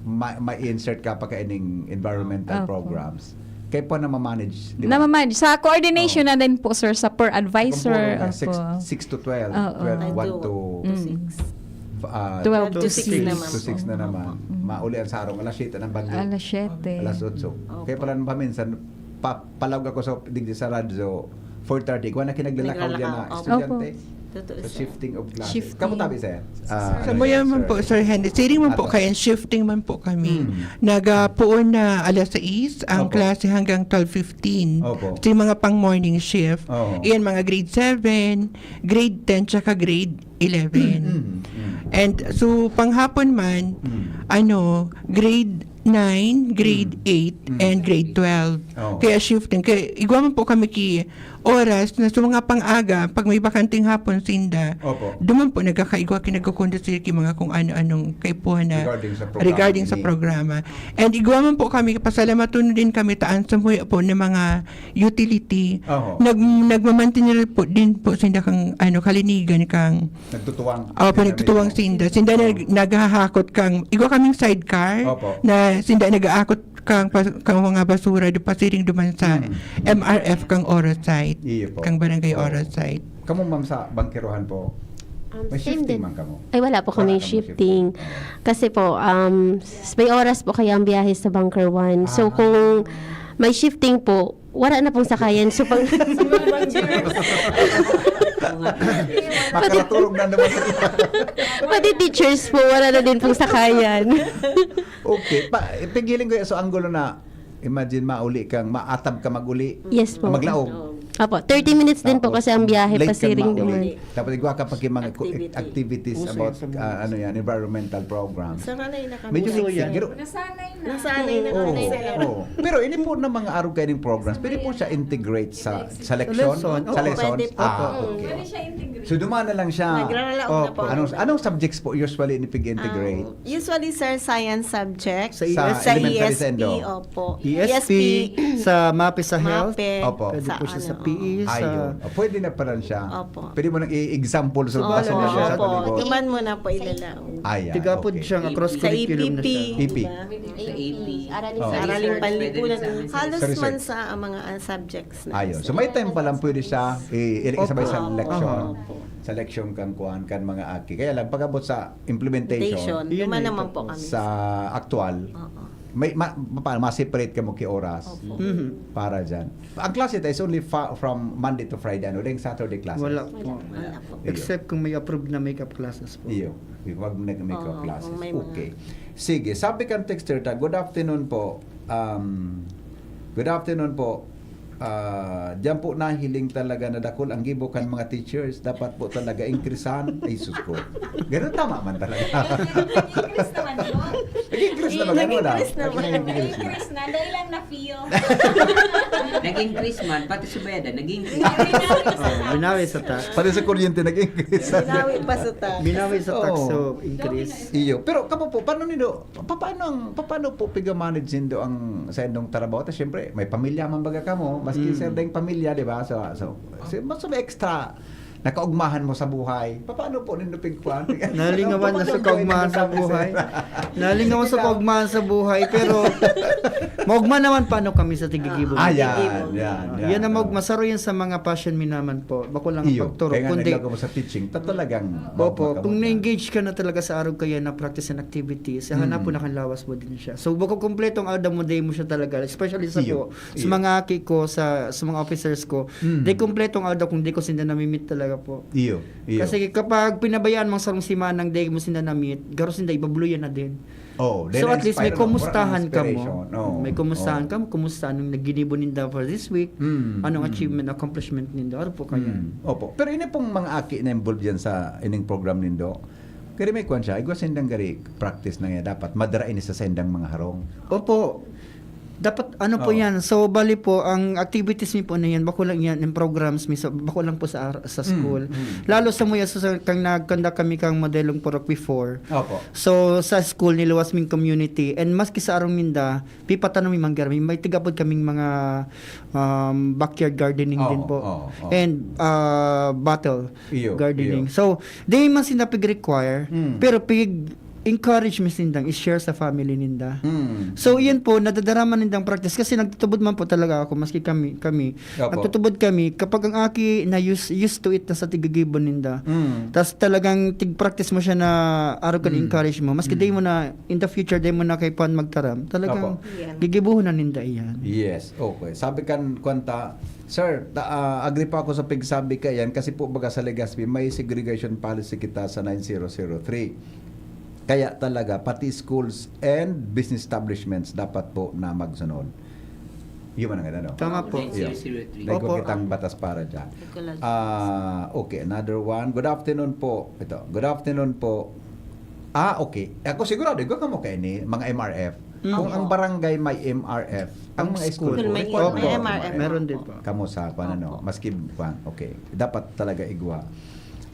ma, ma-insert ka pa kaining environmental Opo. programs, Kayo po na mamanage, di ba? Namamanage. Sa coordination na din po, sir, sa per advisor. Pampuro na, six, Opo. six to twelve, Oo. twelve, Ay, one two to, to Mm. six. ah, Twelve to to six na six. naman. To six na naman. Mm. Mauli ang sarong, alas siyete na bang Alas siyete. Alas otso. Opo. Kaya pala paminsan, pa, palawag ako sa, digdi sa radyo, four thirty, kuha na kinaglilakaw dyan na Naglalakaw. estudyante. Opo. Totoo, Sa sir. Shifting of class. Shifting. Kamu tabi, sir? Ah, Sa ano maya yan, man sir? po, Sir Henry. Siring man po Ato. kaya, shifting man po kami. Mm. Nagapoon na alas sais ang Opo. klase hanggang twelve fifteen. Opo. Sa mga pang morning shift. Oo. Iyan, mga grade seven, grade ten, tsaka grade eleven. Mm, mm. And so, panghapon man, Mm. ano, grade nine, grade Mm. eight, Mm. and grade twelve. Oo. Kaya shifting. Kaya igwa man po kami ki oras na sa mga pang-aga, pag may bakanting hapon sinda, Opo. duman po nagkakaigwa, kinagkukundo sila ki mga kung ano-anong kaipuhan na Regarding sa programa regarding sa ini. programa. And igwa man po kami, pasalamaton din kami taan sa muya po ng mga utility. Oho. Nag, nagmamantinil po din po sinda kang ano, kalinigan kang Nagtutuwang. Oh, pinagtutuwang sinda. Sinda nag, naghahakot kang, igwa kaming sidecar Opo. na sinda nag-aakot kang, pas- kang mga basura do pasiring duman sa Mm. M R F kang Oro site. Iyo po. Kang barangay Oo. Oro site. Kamo, ma'am, sa bangkerohan po, Um, may same shifting din. man kamo? Ay, wala po Wala kami kamo shifting. Kasi po, um, s- may oras po kaya ang biyahe sa Bunker one. So, Ah. kung may shifting po, wala na pong sakayan. So, pang... Makaraturog na naman. Pati teachers po, wala na din pong sakayan. Okay. Pa, pigiling ko sa anggulo na, imagine, mauli kang, maatab ka maguli. Yes po. Ah, maglaog. Opo, thirty minutes din po Tapos, kasi ang biyahe late pa kang siring mauli. duman. Tapos igwa ka pa ki mga Activity. activities Uso about, yan sa mga ah, ano yan, environmental programs. Sanay na kami. Medyo sa higpit. Uso yan. Pero, Nasanay na. Nasanay na Oo, kami sa oo. Pero ini po na mga arog kaining programs, pwede po siya integrate sa sa leksyon? Lesson, Sa oo. lesson? Pwede po. Ah, Opo. okay. Pwede siya integrate. So, dumaan na lang siya. Nagraralaog na Opo. po. Anong, anong subjects po usually ni pig-integrate? Um, usually, sir, science subject. Sa Sa Sa elementary E S P, sa Indo? Opo. E S P, sa MAPEH sa health. MAPEH, Opo. Pwede sa po siya sa ano, P E, sa Ayun. O, pwede na pala siya. Opo. Pwede mo nang i-example sa Opo, basa mo siya sa opo. palibot. Iman mo na po ilalaog. Ayan, Tiga po okay. siya nga Sa cross-curriculum E P P, na siya. E P. di ba? Sa E P. Oh. Sa araling panlipunan. Halos Sa research. man sa ang mga ah, subjects na. Ayun. So, may time pa lang pwede siya i- i- isabay sa Opo. leksyon. Opo. Sa leksyon kang kuan, kan mga aki. Kaya lang, pag-abot sa implementation, Implementation, Yun duman na naman po. po kami. sa aktual, Oo. may, ma, paano, ma-separate ka mo ki oras. Opo. Mhm. Para dyan. Ang klase tayo is only fa- from Monday to Friday, ano? Walang Saturday classes. Wala po. Wala po. Iyo. Except kung may approved na makeup classes po. Iyo. Yung pag nag-makeup Oo, classes. kung may mga Okay. Sige, sabi kan texter ta, "Good afternoon po." Um, good afternoon po. Ah, diyan po nahiling talaga na dakul ang gibo kan mga teachers. Dapat po talaga increasean. Ay, sus ko. Ganun tama man talaga. Nag-increase naman yun. Nag-increase naman. Ano na? Nag-increase naman. Nag-increase. Nag-increase na, dahil lang na-feel. Nag-increase man, pati si Bayada, nag-increase. Oh. Oh, binawi sa tax. Pati sa kuryente nag-increase. Binawi pa sa tax. Binawi sa tax, Oo. so increase. Iyo, pero kamo po, paano nindo, pa- paano ang, pa- paano po piga-manage nindo ang sa indong trabaho? Tapos syempre, may pamilya man baga kamo, maski Mm. sa ding pamilya, di ba? So, so, so, mas may extra nakaugmahan mo sa buhay. Pa- Paano po nindo pigkuan? Nalingawan na sa kaugmahan sa buhay. Nalingawan sa kaugmahan sa buhay, pero maugma naman paano kami sa tigigibo. Ah, yan, yan, yan. Yan ang mag-, masaro yan sa mga passion mi naman po. Bako lang ang Iyo, pagturo, kaya nga kundi naglago mo sa teaching, ta talagang Opo, maugma ka kung muna. Na-engage ka na talaga sa araw kaya na practice and activities, Mm. hanap mo na kan lawas mo din siya. So, bako kompleto ang aldaw mo, day mo siya talaga, especially sa Iyo, ko, sa iyo. mga aki ko, sa, sa mga officers ko, Mm. day kompleto ang aldaw kung di ko sinda namimit talaga po. Iyo, iyo. Kasi kapag pinabayaan mong sarong simanang day mo sinda namit, garo sinda ibabluyan na din. Oh, So, at least may na-inspire, no? kumustahan Murag ka mo. inspiration. Oo. May kumustahan Oo. ka mo, kumusta anong naginibo ninda for this week, Mm, anong mm. achievement, accomplishment ninda, ano po kaya? Mm, opo. Pero ini pong mga aki na involved yan sa ining program nindo, kaya may kwan siya, igwa sindang gari practice na nga dapat madara ini sa sindang mga harong. Opo. Dapat, ano po Oo. yan. So, bali po, ang activities mi po na yan, bako lang yan, yung programs mi, sa, bako lang po sa, ar- sa Mm, school. mm. Lalo sa muya, sa, sa, kang nag-conduct kami kang modelong purok before. Opo. So, sa school, niluwas ming community. And maski sa arong minda, pipatanom mi manggar. May, may tigapod kaming mga um, backyard gardening Oo, din po. oo, oo. And uh, bottle Iyo, gardening. iyo. So, di man sila pig-require, Mm. pero pig encourage mi sindang i-share sa family ninda. Mm. So, iyon po, nadadarama nindang practice kasi nagtutubod man po talaga ako, maski kami, kami. Opo. Nagtutubod kami kapag ang aki na used, used to it na sa tigagibon ninda. Mm. Tas talagang tig-practice mo siya na araw kan Mm. encourage mo. Maski Mm. day mo na, in the future, day mo na kay Juan magtaram. Talagang Opo. Yan. gigibuhon na ninda iyan. Yes, okay. Sabi kan kwanta, Sir, ta, ah, agree pa ako sa pigsabi ka yan kasi po baga sa Legazpi may segregation policy kita sa nine zero zero three. Kaya talaga, pati schools and business establishments dapat po na magsunod. Yun man ang ano. Tama po. Yeah. zero zero three. Dahil Opo. kitang batas para dyan. Equal Ah, okay, another one. Good afternoon po. Ito, good afternoon po. Ah, okay. Ako sigurado, ikaw kamo kayo ni mga M R F. Mm. Kung ang barangay may M R F, ang Ang mga school. school, School may required may po. M R F. Meron din po. Kamo sa kwan, ano, Opo. maski kwan. Okay. Dapat talaga igwa.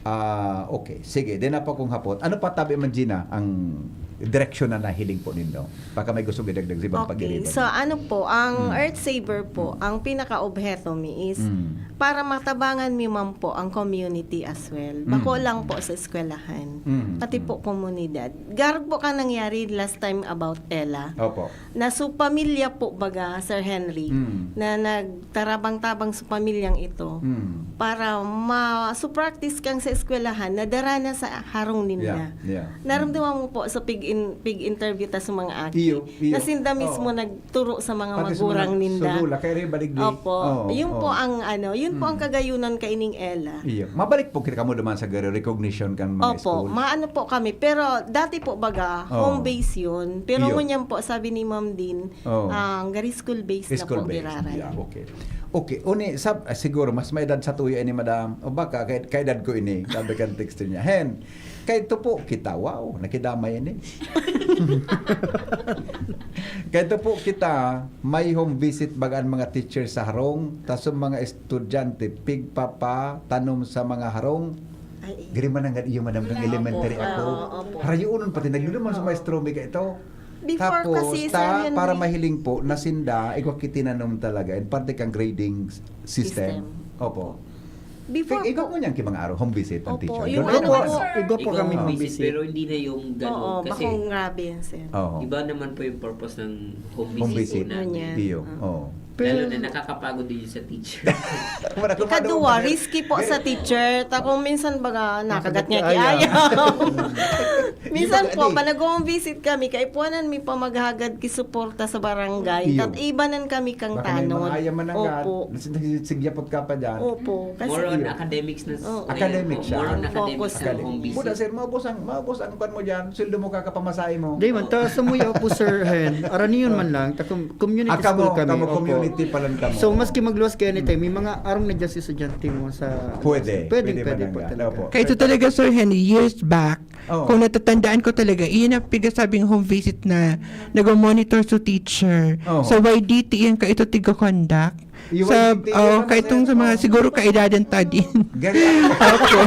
Ah, okay. Sige, din na po kung hapot. Ano pa tabi man, Gina, ang direksyon na nahiling po ninyo? Baka may gusto gidagdag si Bang Okay, Pagiritan. So ano po, ang Mm. Earth Saver po, ang pinaka-obheto mi is Mm. para matabangan mi man po ang community as well. Bako Mm. lang po sa eskwelahan, Mm. pati Mm. po komunidad. Garog po ka nangyari last time about Ella. Opo. Na so pamilya po baga, Sir Henry, Mm. na nagtarabang-tabang sa pamilyang ito Mm. para ma so practice kang sa eskwelahan na dara na sa harong ninda. Yeah, yeah. Naramdaman mo po sa pig-in, pig-interview ta sa mga aki Iyo, iyo. na sinda mismo Oo. nagturo sa mga Pati sa magurang mga ninda. sulula, kaya rin baligdi. Opo. Oo, Yun po oo. Ang ano, yun po ang Mm. kagayunan kaining Ella. Iyo. Mabalik po kita kamo duman sa garo recognition kan mga Opo, schools. Maano po kami. Pero dati po baga, Oo. Home base yun. Pero Iyo. ngunyan po, sabi ni Ma'am Din, Oo. ang gari school base na School po based. giraray. Yeah, okay. Okay, uni, sab, ah, siguro mas may edad sa tuya ini, madam. O baka, kay, kay edad ko ini, sabi kan text niya. Hen, kay tupo kita, wow, nakidamay ini. Kay tupo kita, may home visit baga an mga teacher sa harong, tas ang mga estudyante, pigpapatanom sa mga harong. Ay, Giri man ang iyo, madam, kang Opo, elementary opo, ako. opo. Harayuon pati, nagluluman sa mga estrobe ka ito. Before Tapos, kasi, Sir ta, Henry. Para mahiling po na sinda, igwa kitinanom talaga, in parte kang grading s- system. System. Opo. Before Kaya, igwa po, mo niyang kibang araw, home visit ang Opo, teacher. yung Ganun Igwa po, po. Sir, igwa po Ikaw kami ang home visit, visit. Pero hindi na yung gano'n. Oo, Kasi bakong grabe yan, sir. Oo. Iba naman po yung purpose ng home Home visit visit. po namin. Yan. Iyo. Ah. Oo. Lalo Pero- na nakakapagod din yun sa teacher. Wala ko Ikaduwa, madumog. risky po sa teacher. Ta kung minsan baga nakagat niya Nakagat ki niya, ayaw. Minsan Iba, po, di. Pag nag-home visit kami, kaipuanan mi pamaghagad ki suporta sa barangay. Iyo. Tat ibanan kami kang Baka may tanod. Mga ayaw mananggad. Opo. Sigyapot ka pa dyan. Opo. Kasi More on Iyo. academics na. Oo. Ano Academic po, siya. More on Focus academics na. ang home visit. Buda, sir, maubos ang, maubos ang kwan mo dyan. Sweldo mo, kakapamasahe mo. Di man, ta sa muya po, Sir Hen, araniyon man lang, ta com- community Ah, kamo, school kami. kamo Opo. community pa lang kamo. So, maski magluwas ka anytime, may mga arong na dyan si estudyante mo sa Pwede. Pwede, Pwede pwede, man po lang. talaga. Opo. Kaya ito talaga, Sir Henry, years back, Oo. kung natatandaan ko talaga, iyon ang pigasabing home visit na nag-monitor sa teacher. Oo. Sa Y D T, iyan ka ito tiga-conduct. Yung Sa, Y D T, oh, ano, kahit itong sa mga, siguro kaedadan ta din. Ganyan. Opo.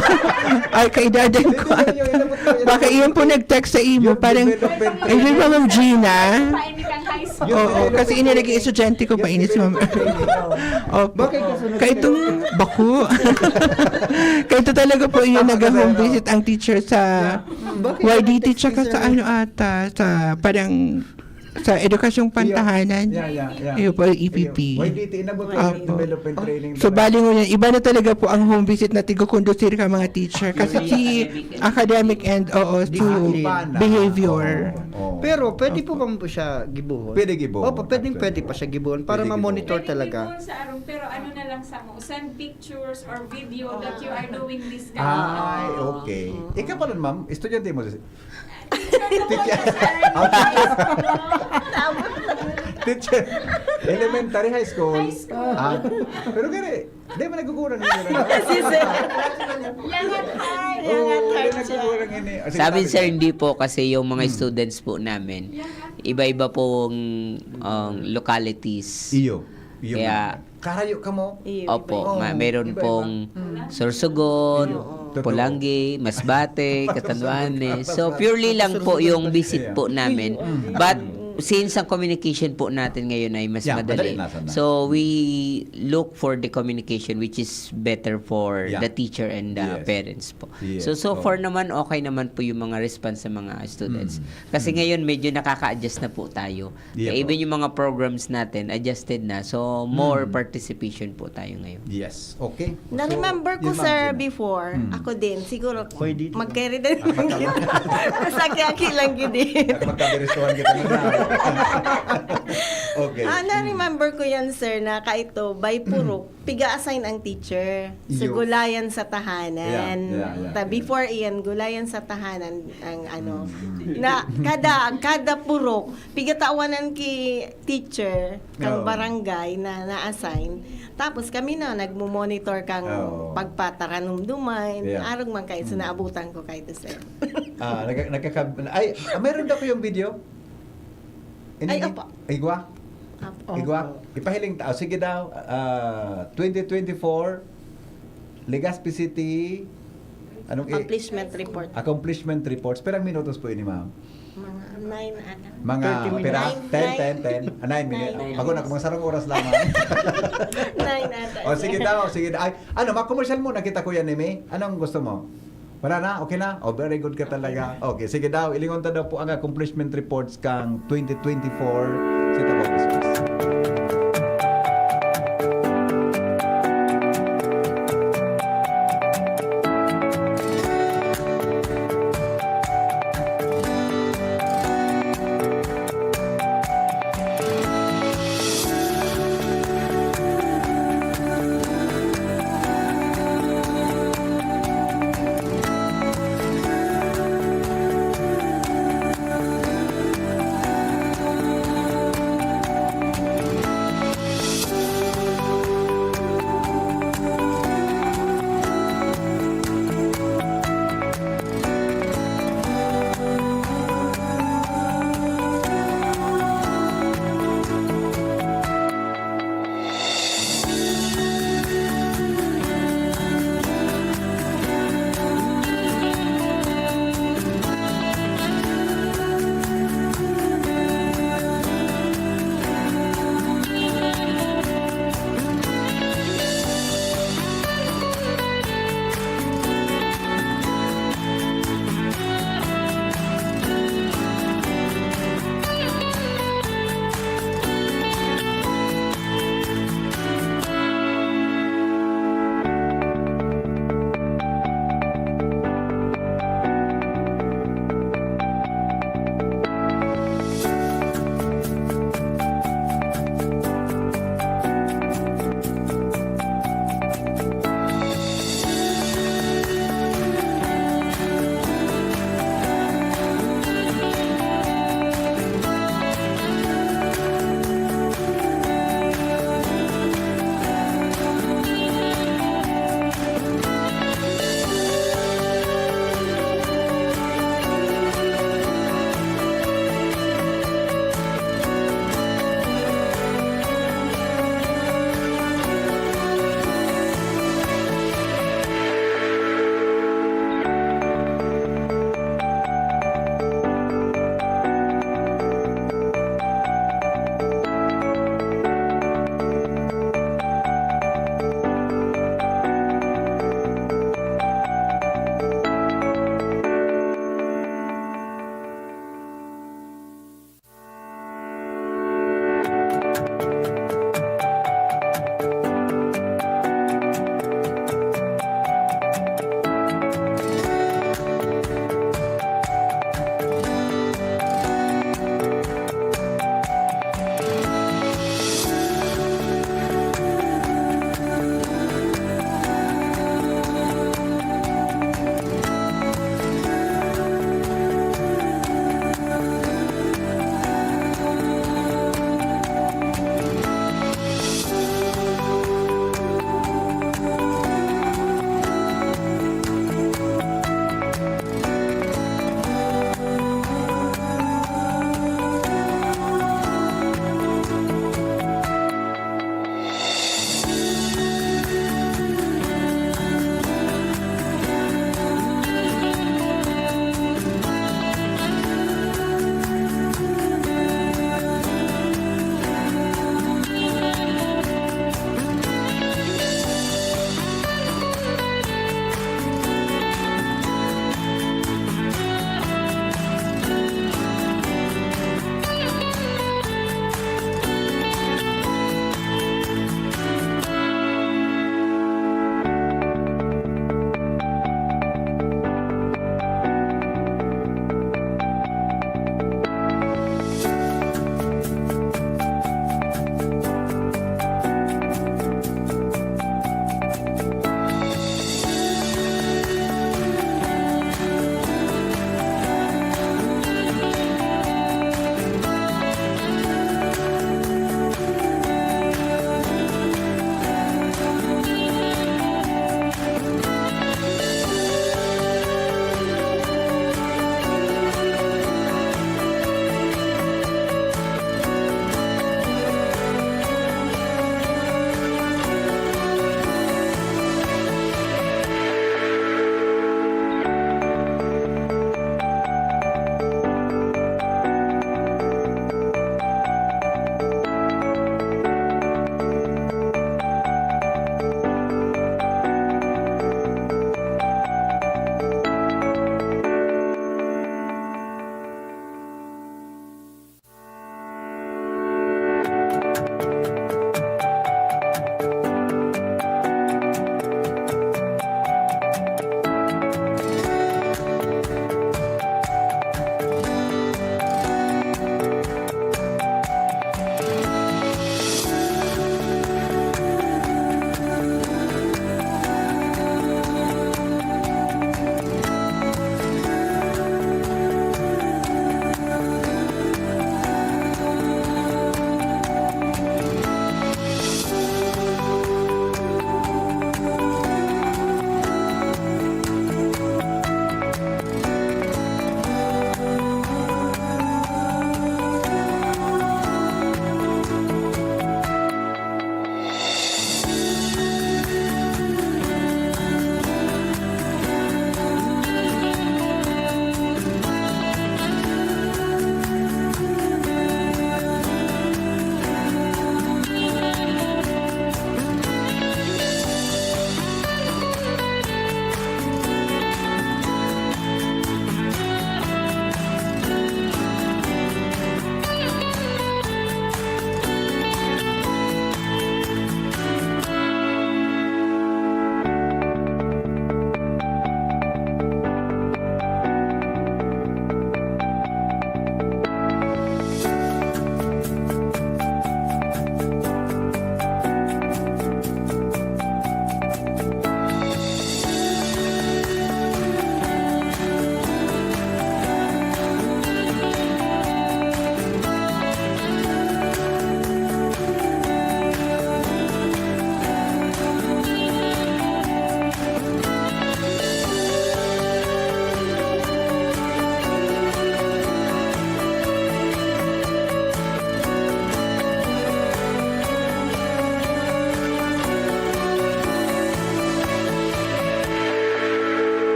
Ay, kaedadan ko. Baka iyon po nag-text sa imo. Yung Parang, development eh, di ba, Ma'am Gina? Painitan high school. Yung Oo, kasi development inilagay estudyante ko pa ini si Ma'am. Opo. Bakit kasunod Kahit itong bako. Kahit ito talaga po yung nag-home visit ang teacher sa Bakit Y D T nag-text tsaka si sa Sir? Ano ata, sa parang sa edukasyong pantahanan. Yeah, yeah, yeah. Iyo po, E P P. Y D T, inabot ko Opo. yung development training. So, bali ngunyan, iba na talaga po ang home visit na tigukundusir ka mga teacher. Kasi si academic and, oo, Di to ba, iba na. behavior. Oo, oo. Pero pwede po ba po siya gibuhon? Pwede gibuhon, Opo, pwedeng actually. pwede pa siya gibuhon para Pwede ma-monitor Pwede talaga. gibuhon sa arong, pero ano na lang sa mo, send pictures or video that you are doing this kind of Ay, okay. Ikaw pala, ma'am, estudyante mo. Teacher. Teacher. Elementary, high school. High school. Ah, pero gani, di ba nagkukulang yun? Si Sir. Langat high. Oo, Langat di high nagkukulang yun eh. O, sige, Sa amin, tapos- sir, hindi po kasi yung mga students po namin, iba-iba pong um, localities. Iyo. Iyo Kaya, man. Karayo ka mo. Iyo, Opo, iba-iba. ma- meron Iba-iba. pong Sorsogon, Totoo. Polangui, Masbate, Catanduanes. So, purely lang po yung visit po namin. But, Since ang communication po natin ngayon ay mas Yeah, madali, madali na sana. So we look for the communication which is better for Yeah. The teacher and the Yes. Parents po. Yes. So, so Oo. far naman, okay naman po yung mga response sa mga students. Mm. Kasi Mm. ngayon, medyo nakaka-adjust na po tayo. Yeah Kaya even po. yung mga programs natin, adjusted na. So, more Mm. participation po tayo ngayon. Yes. Okay. So, Na-remember ko, yun, ma'am, sir, yun, ma'am. before, Mm. ako din, siguro, Pwede din. magkari din. Ah, magkari. Saki-aki lang gid eh. At magkabirestuhan kita na. Okay. Ah, na-remember ko yan, sir, na kaito, by purok, piga-assign ang teacher. So, Yo. gulayan sa tahanan. Yeah, yeah, yeah, Ta, yeah. Before iyan, gulayan sa tahanan ang ano. Mm. Na kada kada purok, pigatawanan ki teacher kang Oo. barangay na na-assign. Tapos kami na nagmo-monitor kang Oo. pagpataranom duman. Yeah. Arog man kayo, so Mm. naabutan ko kayo, sir. Ah, nagka- nagkakab- Ay, ah, meron daw kayong video? Ay, opo. Igwa? Opo. Igwa? Ipahiling ta. Oh, sige daw. Ah, twenty twenty-four, Legazpi City. Anong i- Accomplishment report. Accomplishment reports. Pirang minutos po ini, ma'am? Mga nine ata. Mga Thirty minutes. pira? Nine, Ten, nine. ten, ten. Ah, nine minutes. Nine. Ako na, kung sarong oras lamang. Nine ata. O, sige daw, sige daw. Ay, ano, makomersyal muna kita, Kuya Nemi. Anong gusto mo? Wala na? Okay na? O, very good ka talaga. Okay, sige daw. Ilingon ta daw po ang accomplishment reports kang twenty twenty-four sa Tabaco Schools.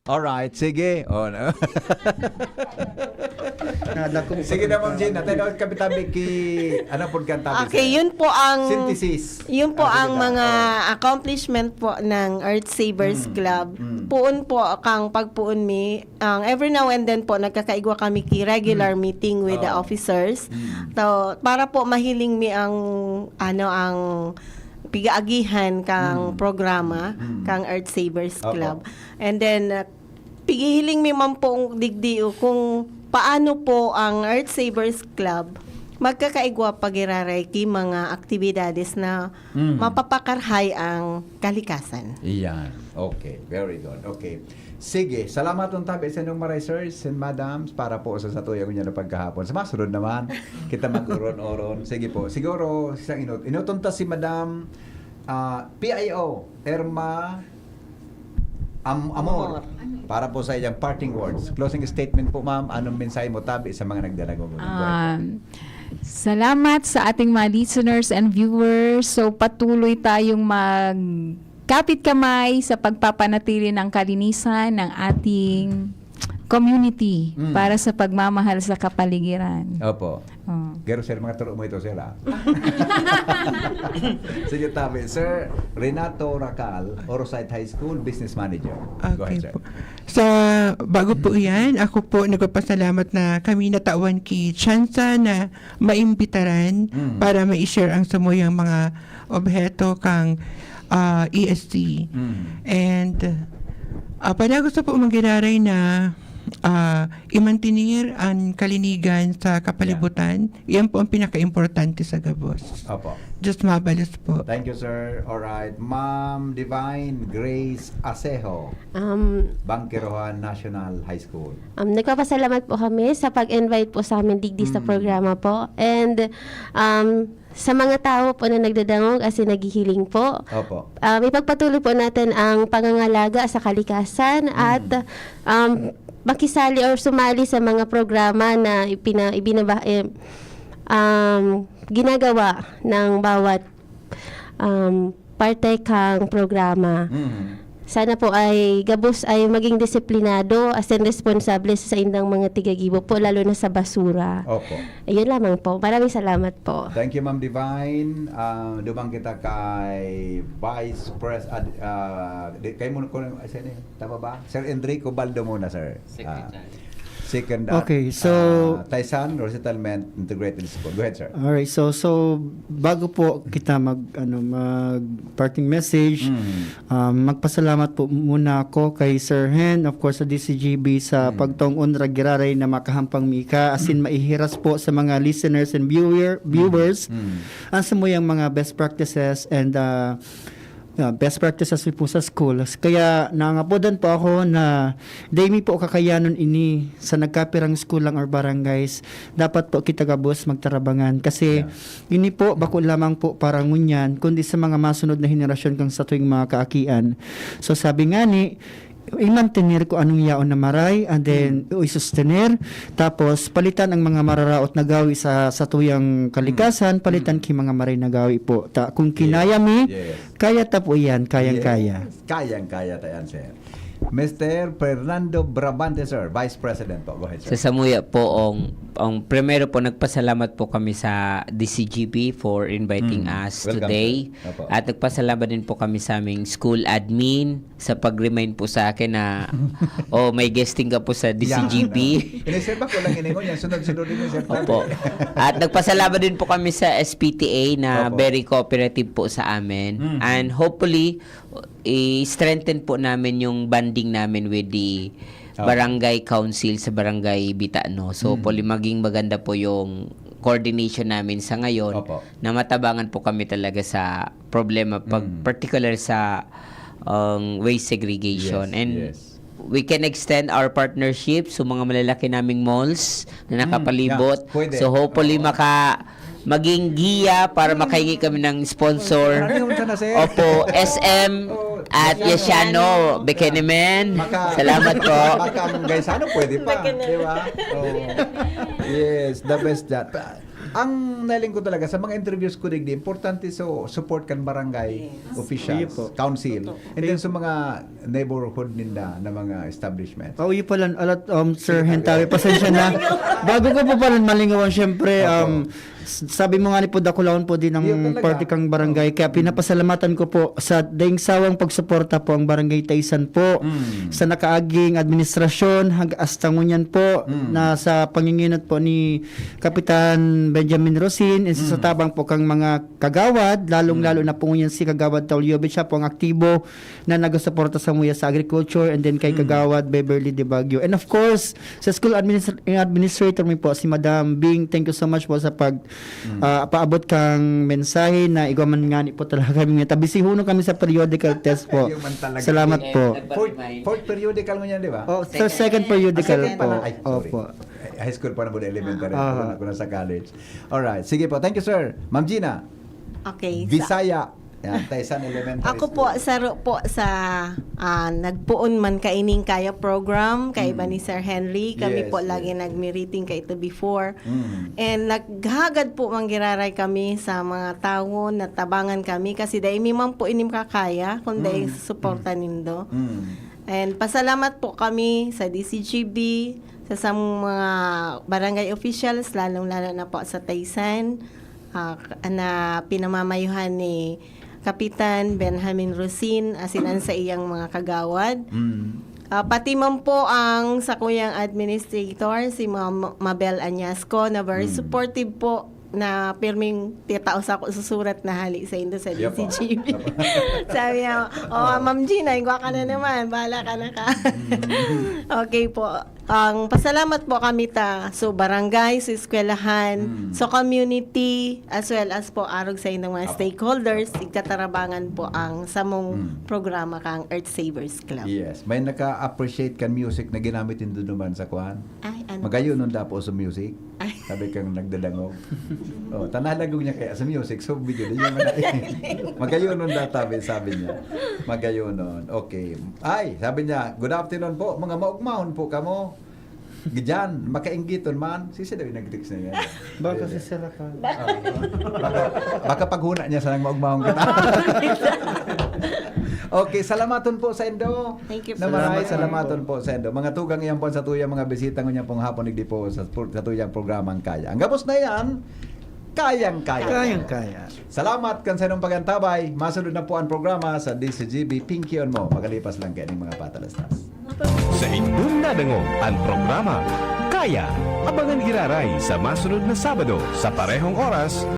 Alright, sige. Oh, no. Nadako Sige na, Ma'am Jean. Atay na kami tabi ki ano po kan tabi, Okay, sir? Yun po ang Synthesis. Yun po Ah, ang sige na. mga Oh. accomplishment po ng Earth Savers Mm, Club. mm. Puon po kang pagpuon mi, ang every now and then po nagkakaigwa kami ki regular Mm. meeting with the Oo. Officers. Mm. So, para po mahiling mi ang ano ang pigaagihan kang Mm. programa Mm. kang Earth Savers Opo. Club. And then uh, pigihiling mi man pong digdi o kung paano po ang Earth Savers Club magkakaigwa pagiraray ki mga aktibidades na Mm. mapapakarhay ang kalikasan. Iyan. Okay, very good. Okay. Sige, salamat ng tabi sa inyong maray, sirs and madams, para po sa satuya ngunyan na pagkahapon. Sa masunod naman, kita mag-uron-uron. Sige po. Siguro, isang inot. Inoton ta si Madam ah, P I O, Irma Am- Amor. Para po sa iyang parting words. Closing statement po, ma'am. Anong mensahe mo tabi sa mga nagdalago mo? Um, salamat sa ating mga listeners and viewers. So, patuloy tayong magkapit kamay sa pagpapanatili ng kalinisan ng ating community Mm. para sa pagmamahal sa kapaligiran. Opo. Oh. Garo, sir, mga turo mo ito, sir, ah. Sige, tabi. Sir Renato Racal, Orosite High School, Business Manager. Go Okay ahead, sir. Po. Sa bago po yan, ako po nagpapasalamat na kami natawan ki tsansa na maimbitaran Mm. para ma-share ang samuyang mga obheto kang ah, E S T. Mm. And ah, para gusto po magiraray na ah, imantinir ang kalinigan sa kapalibutan. Yan po ang pinaka-importante sa gabos. Opo. Diyos mabalos po. Thank you, sir. All right. Ma'am Divine Grace Asejo, Um, Bangkerohan National High School. um, nagpapasalamat po kami sa pag-invite po sa amin digdi sa Mm. programa po. And um, sa mga tao po na nagdadangog as in naghihiling po, Opo. um, ipagpatuloy po natin ang pangangalaga sa kalikasan at um, makisali or sumali sa mga programa na ipina, ibinaba, eh, um, ginagawa ng bawat um, parte kang programa. Mm. Sana po ay gabos ay maging disiplinado as in responsable sa indang mga tigagibo po, lalo na sa basura. Opo. Ayun lamang po. Maraming salamat po. Thank you, Ma'am Divine. Ah, dumang kita kay Vice Pres... ad- ah, di, kayo muna, kung, ay, sino yun? Tama ba? Sir Enrico Baldo muna, sir. Ah, second, ah, Okay, so ah, Taysan, Resettlement Integrated School. Go ahead, sir. Alright, so so bago po kita mag ano mag parting message, Mm. um, magpasalamat po muna ako kay Sir Hen, of course sa D C G B sa Mm. pagtong unra giraray na makahampang mika asin maihiras po sa mga listeners and viewer viewers Mm. ang samuyang mga best practices and uh, uh, best practices po sa schools. Kaya nangapodan po ako na dai mi po kakayanon ini sa nagkapirang school lang or barangays. Dapat po kita gabos magtarabangan kasi Yeah. ini po bako lamang po para ngunyan kundi sa mga masunod na henerasyon kang sa tuwing mga kaakian. So sabi nga ni imantener ko anong yaon na maray and then mm. isustener tapos palitan ang mga mararaot na gawi sa sa tuyang kalikasan palitan mm. ki mga maray na gawi po ta kung kinaya yes. mi yes. Kaya ta po iyan kayang yes. kaya kayang kaya ta yan sir Mister Fernando Brabante, sir, Vice President po. Go ahead, sir. Sa samuya po, ang, ang primero po, nagpasalamat po kami sa D C G B for inviting mm, us welcome, today. At nagpasalamat din po kami sa aming school admin sa pag-remind po sa akin na, oh, may guesting ka po sa D C G B. Ini, sir, ba ko lang iningon yan? Sunod-sunod din, sir. Opo. At nagpasalamat din po kami sa S P T A na Opo. Very cooperative po sa amin. Mm-hmm. And hopefully, i-strengthen po namin yung bonding namin with the Opo. Barangay Council sa Barangay Bitano. So, mm. Hopefully, maging maganda po yung coordination namin sa ngayon Opo. Na matabangan po kami talaga sa problema, pag mm. Particular sa um, waste segregation. Yes, and yes. We can extend our partnership sa mga malalaki naming malls na nakapalibot. Mm, yeah, so hopefully uh-huh. Maka maging giya para makahingi kami ng sponsor. Opo, S M at Yasiano, Bekenemen. Salamat po. Baka ang Gaisano, pwede pa. Di ba? Oh. Yes, the best that. Ang nahiling ko talaga sa mga interviews ko digdi, importante so support kan barangay Yes. officials, Iyo po. council, Totoo. and then sa mga neighborhood ninda na mga establishment. Oh, yun pala, alat, um, Sir Hentawi, pasensya na. Bago ko po pala malingawan, syempre, Opo. um, s- sabi mo nga ni po, dakulahon po din ng Yun talaga. parte kang barangay. Kaya pinapasalamatan ko po sa daing sawang pagsuporta po ang Barangay Taysan po. Mm. Sa nakaaging administrasyon, hanggang hasta ngunyan po, Mm. na sa panginginot po ni Kapitan Benjamin Rosin, and sa Mm. tabang po kang mga kagawad, lalong-lalo Mm. na po ngunyan si Kagawad Taulio Bicha po ang aktibo na nagasuporta sa muya sa agriculture, and then kay Mm. Kagawad Beverly De Baguio. And of course, sa school administ- administrator mi po, si Madam Bing, thank you so much po sa pag Mm. ah, paabot kang mensahe na igwa man ngani po talaga kami nga tabisihuno kami sa periodical test po. Yun man talaga. Salamat Eh, po. nagpa- Fourth, fourth periodical ngunyan, di ba? Oh, sa second periodical Ah, second po. pala. Ay, sorry. Opo. Ay, high school pa na po, elementary. Ah. Ako na sa college. Alright. Sige po. Thank you, sir. Ma'am Gina. Okay. Sa, Bisaya. Yan, Taysan Elementary ako po, School. saro po sa ah, nagpoon man kaining kaya program, kaiba Mm. ni Sir Henry. Kami Yes, po lagi yes. nag-meeting kaito before. Mm. And naghagad po manggiraray kami sa mga tawo na tabangan kami kasi dai mi man po ini makakaya kung dai Mm. suporta nindo. Mm. And pasalamat po kami sa D C G B, sa samong mga barangay officials, lalong-lalo na po sa Taysan, ah, na pinamamayuhan ni Kapitan Benjamin Rosin, asin an sa iyang mga kagawad. Mm. Ah, pati man po ang sakuyang administrator, si Ma'am Mabel Añasco, na very Mm. supportive po, na pirming titao sa ako susurat na hali sa indo sa Yeah po. D C G B. Sabi niya, "Oh, Ma'am Gina, igwa ka na naman. Bahala ka na ka." Mm. Okay po. Ang pasalamat po kami ta so barangay, so eskwelahan, Mm. so community, as well as po arog sa inyong mga Apo. Stakeholders, igtatarabangan po ang samong Mm. programa kang Earth Savers Club. Yes. May naka-appreciate kan music na ginamit nindo naman sa kwan. Ay, ano? Magayon nun dapo sa music. Sabi kang nagdadangog. Oh, tanalagog niya kaya sa music. So, video din naman na. Magayon nun data, sabi niya. Magayon nun. Okay. Ay, sabi niya, "Good afternoon po. Mga maugmahon po kamo." Diyan, makainggiton man. Si sila yung nag-text na yan. Baka Ayun. si Sir Rafael. Ah, baka, baka paghuna niya sa nang maugmahon kita. Okay, salamaton po sa indo. Thank you Na po. maray, Salamat salamaton po sa indo. Mga tugang, iyan po sa tuyang mga bisita ngunyan pong hapon, igdi po sa, sa tuyang programang Kaya. Ang gabos na yan, Kayang-kaya. Kayang-kaya. Salamat kan sa inyong pagantabay. Masunod na po ang programa sa D C G B. Pinkion mo. Magalipas lang kayo ng mga patalastas. Sa indong nadangog ang programa Kaya. Abangan giraray sa masunod na Sabado sa parehong oras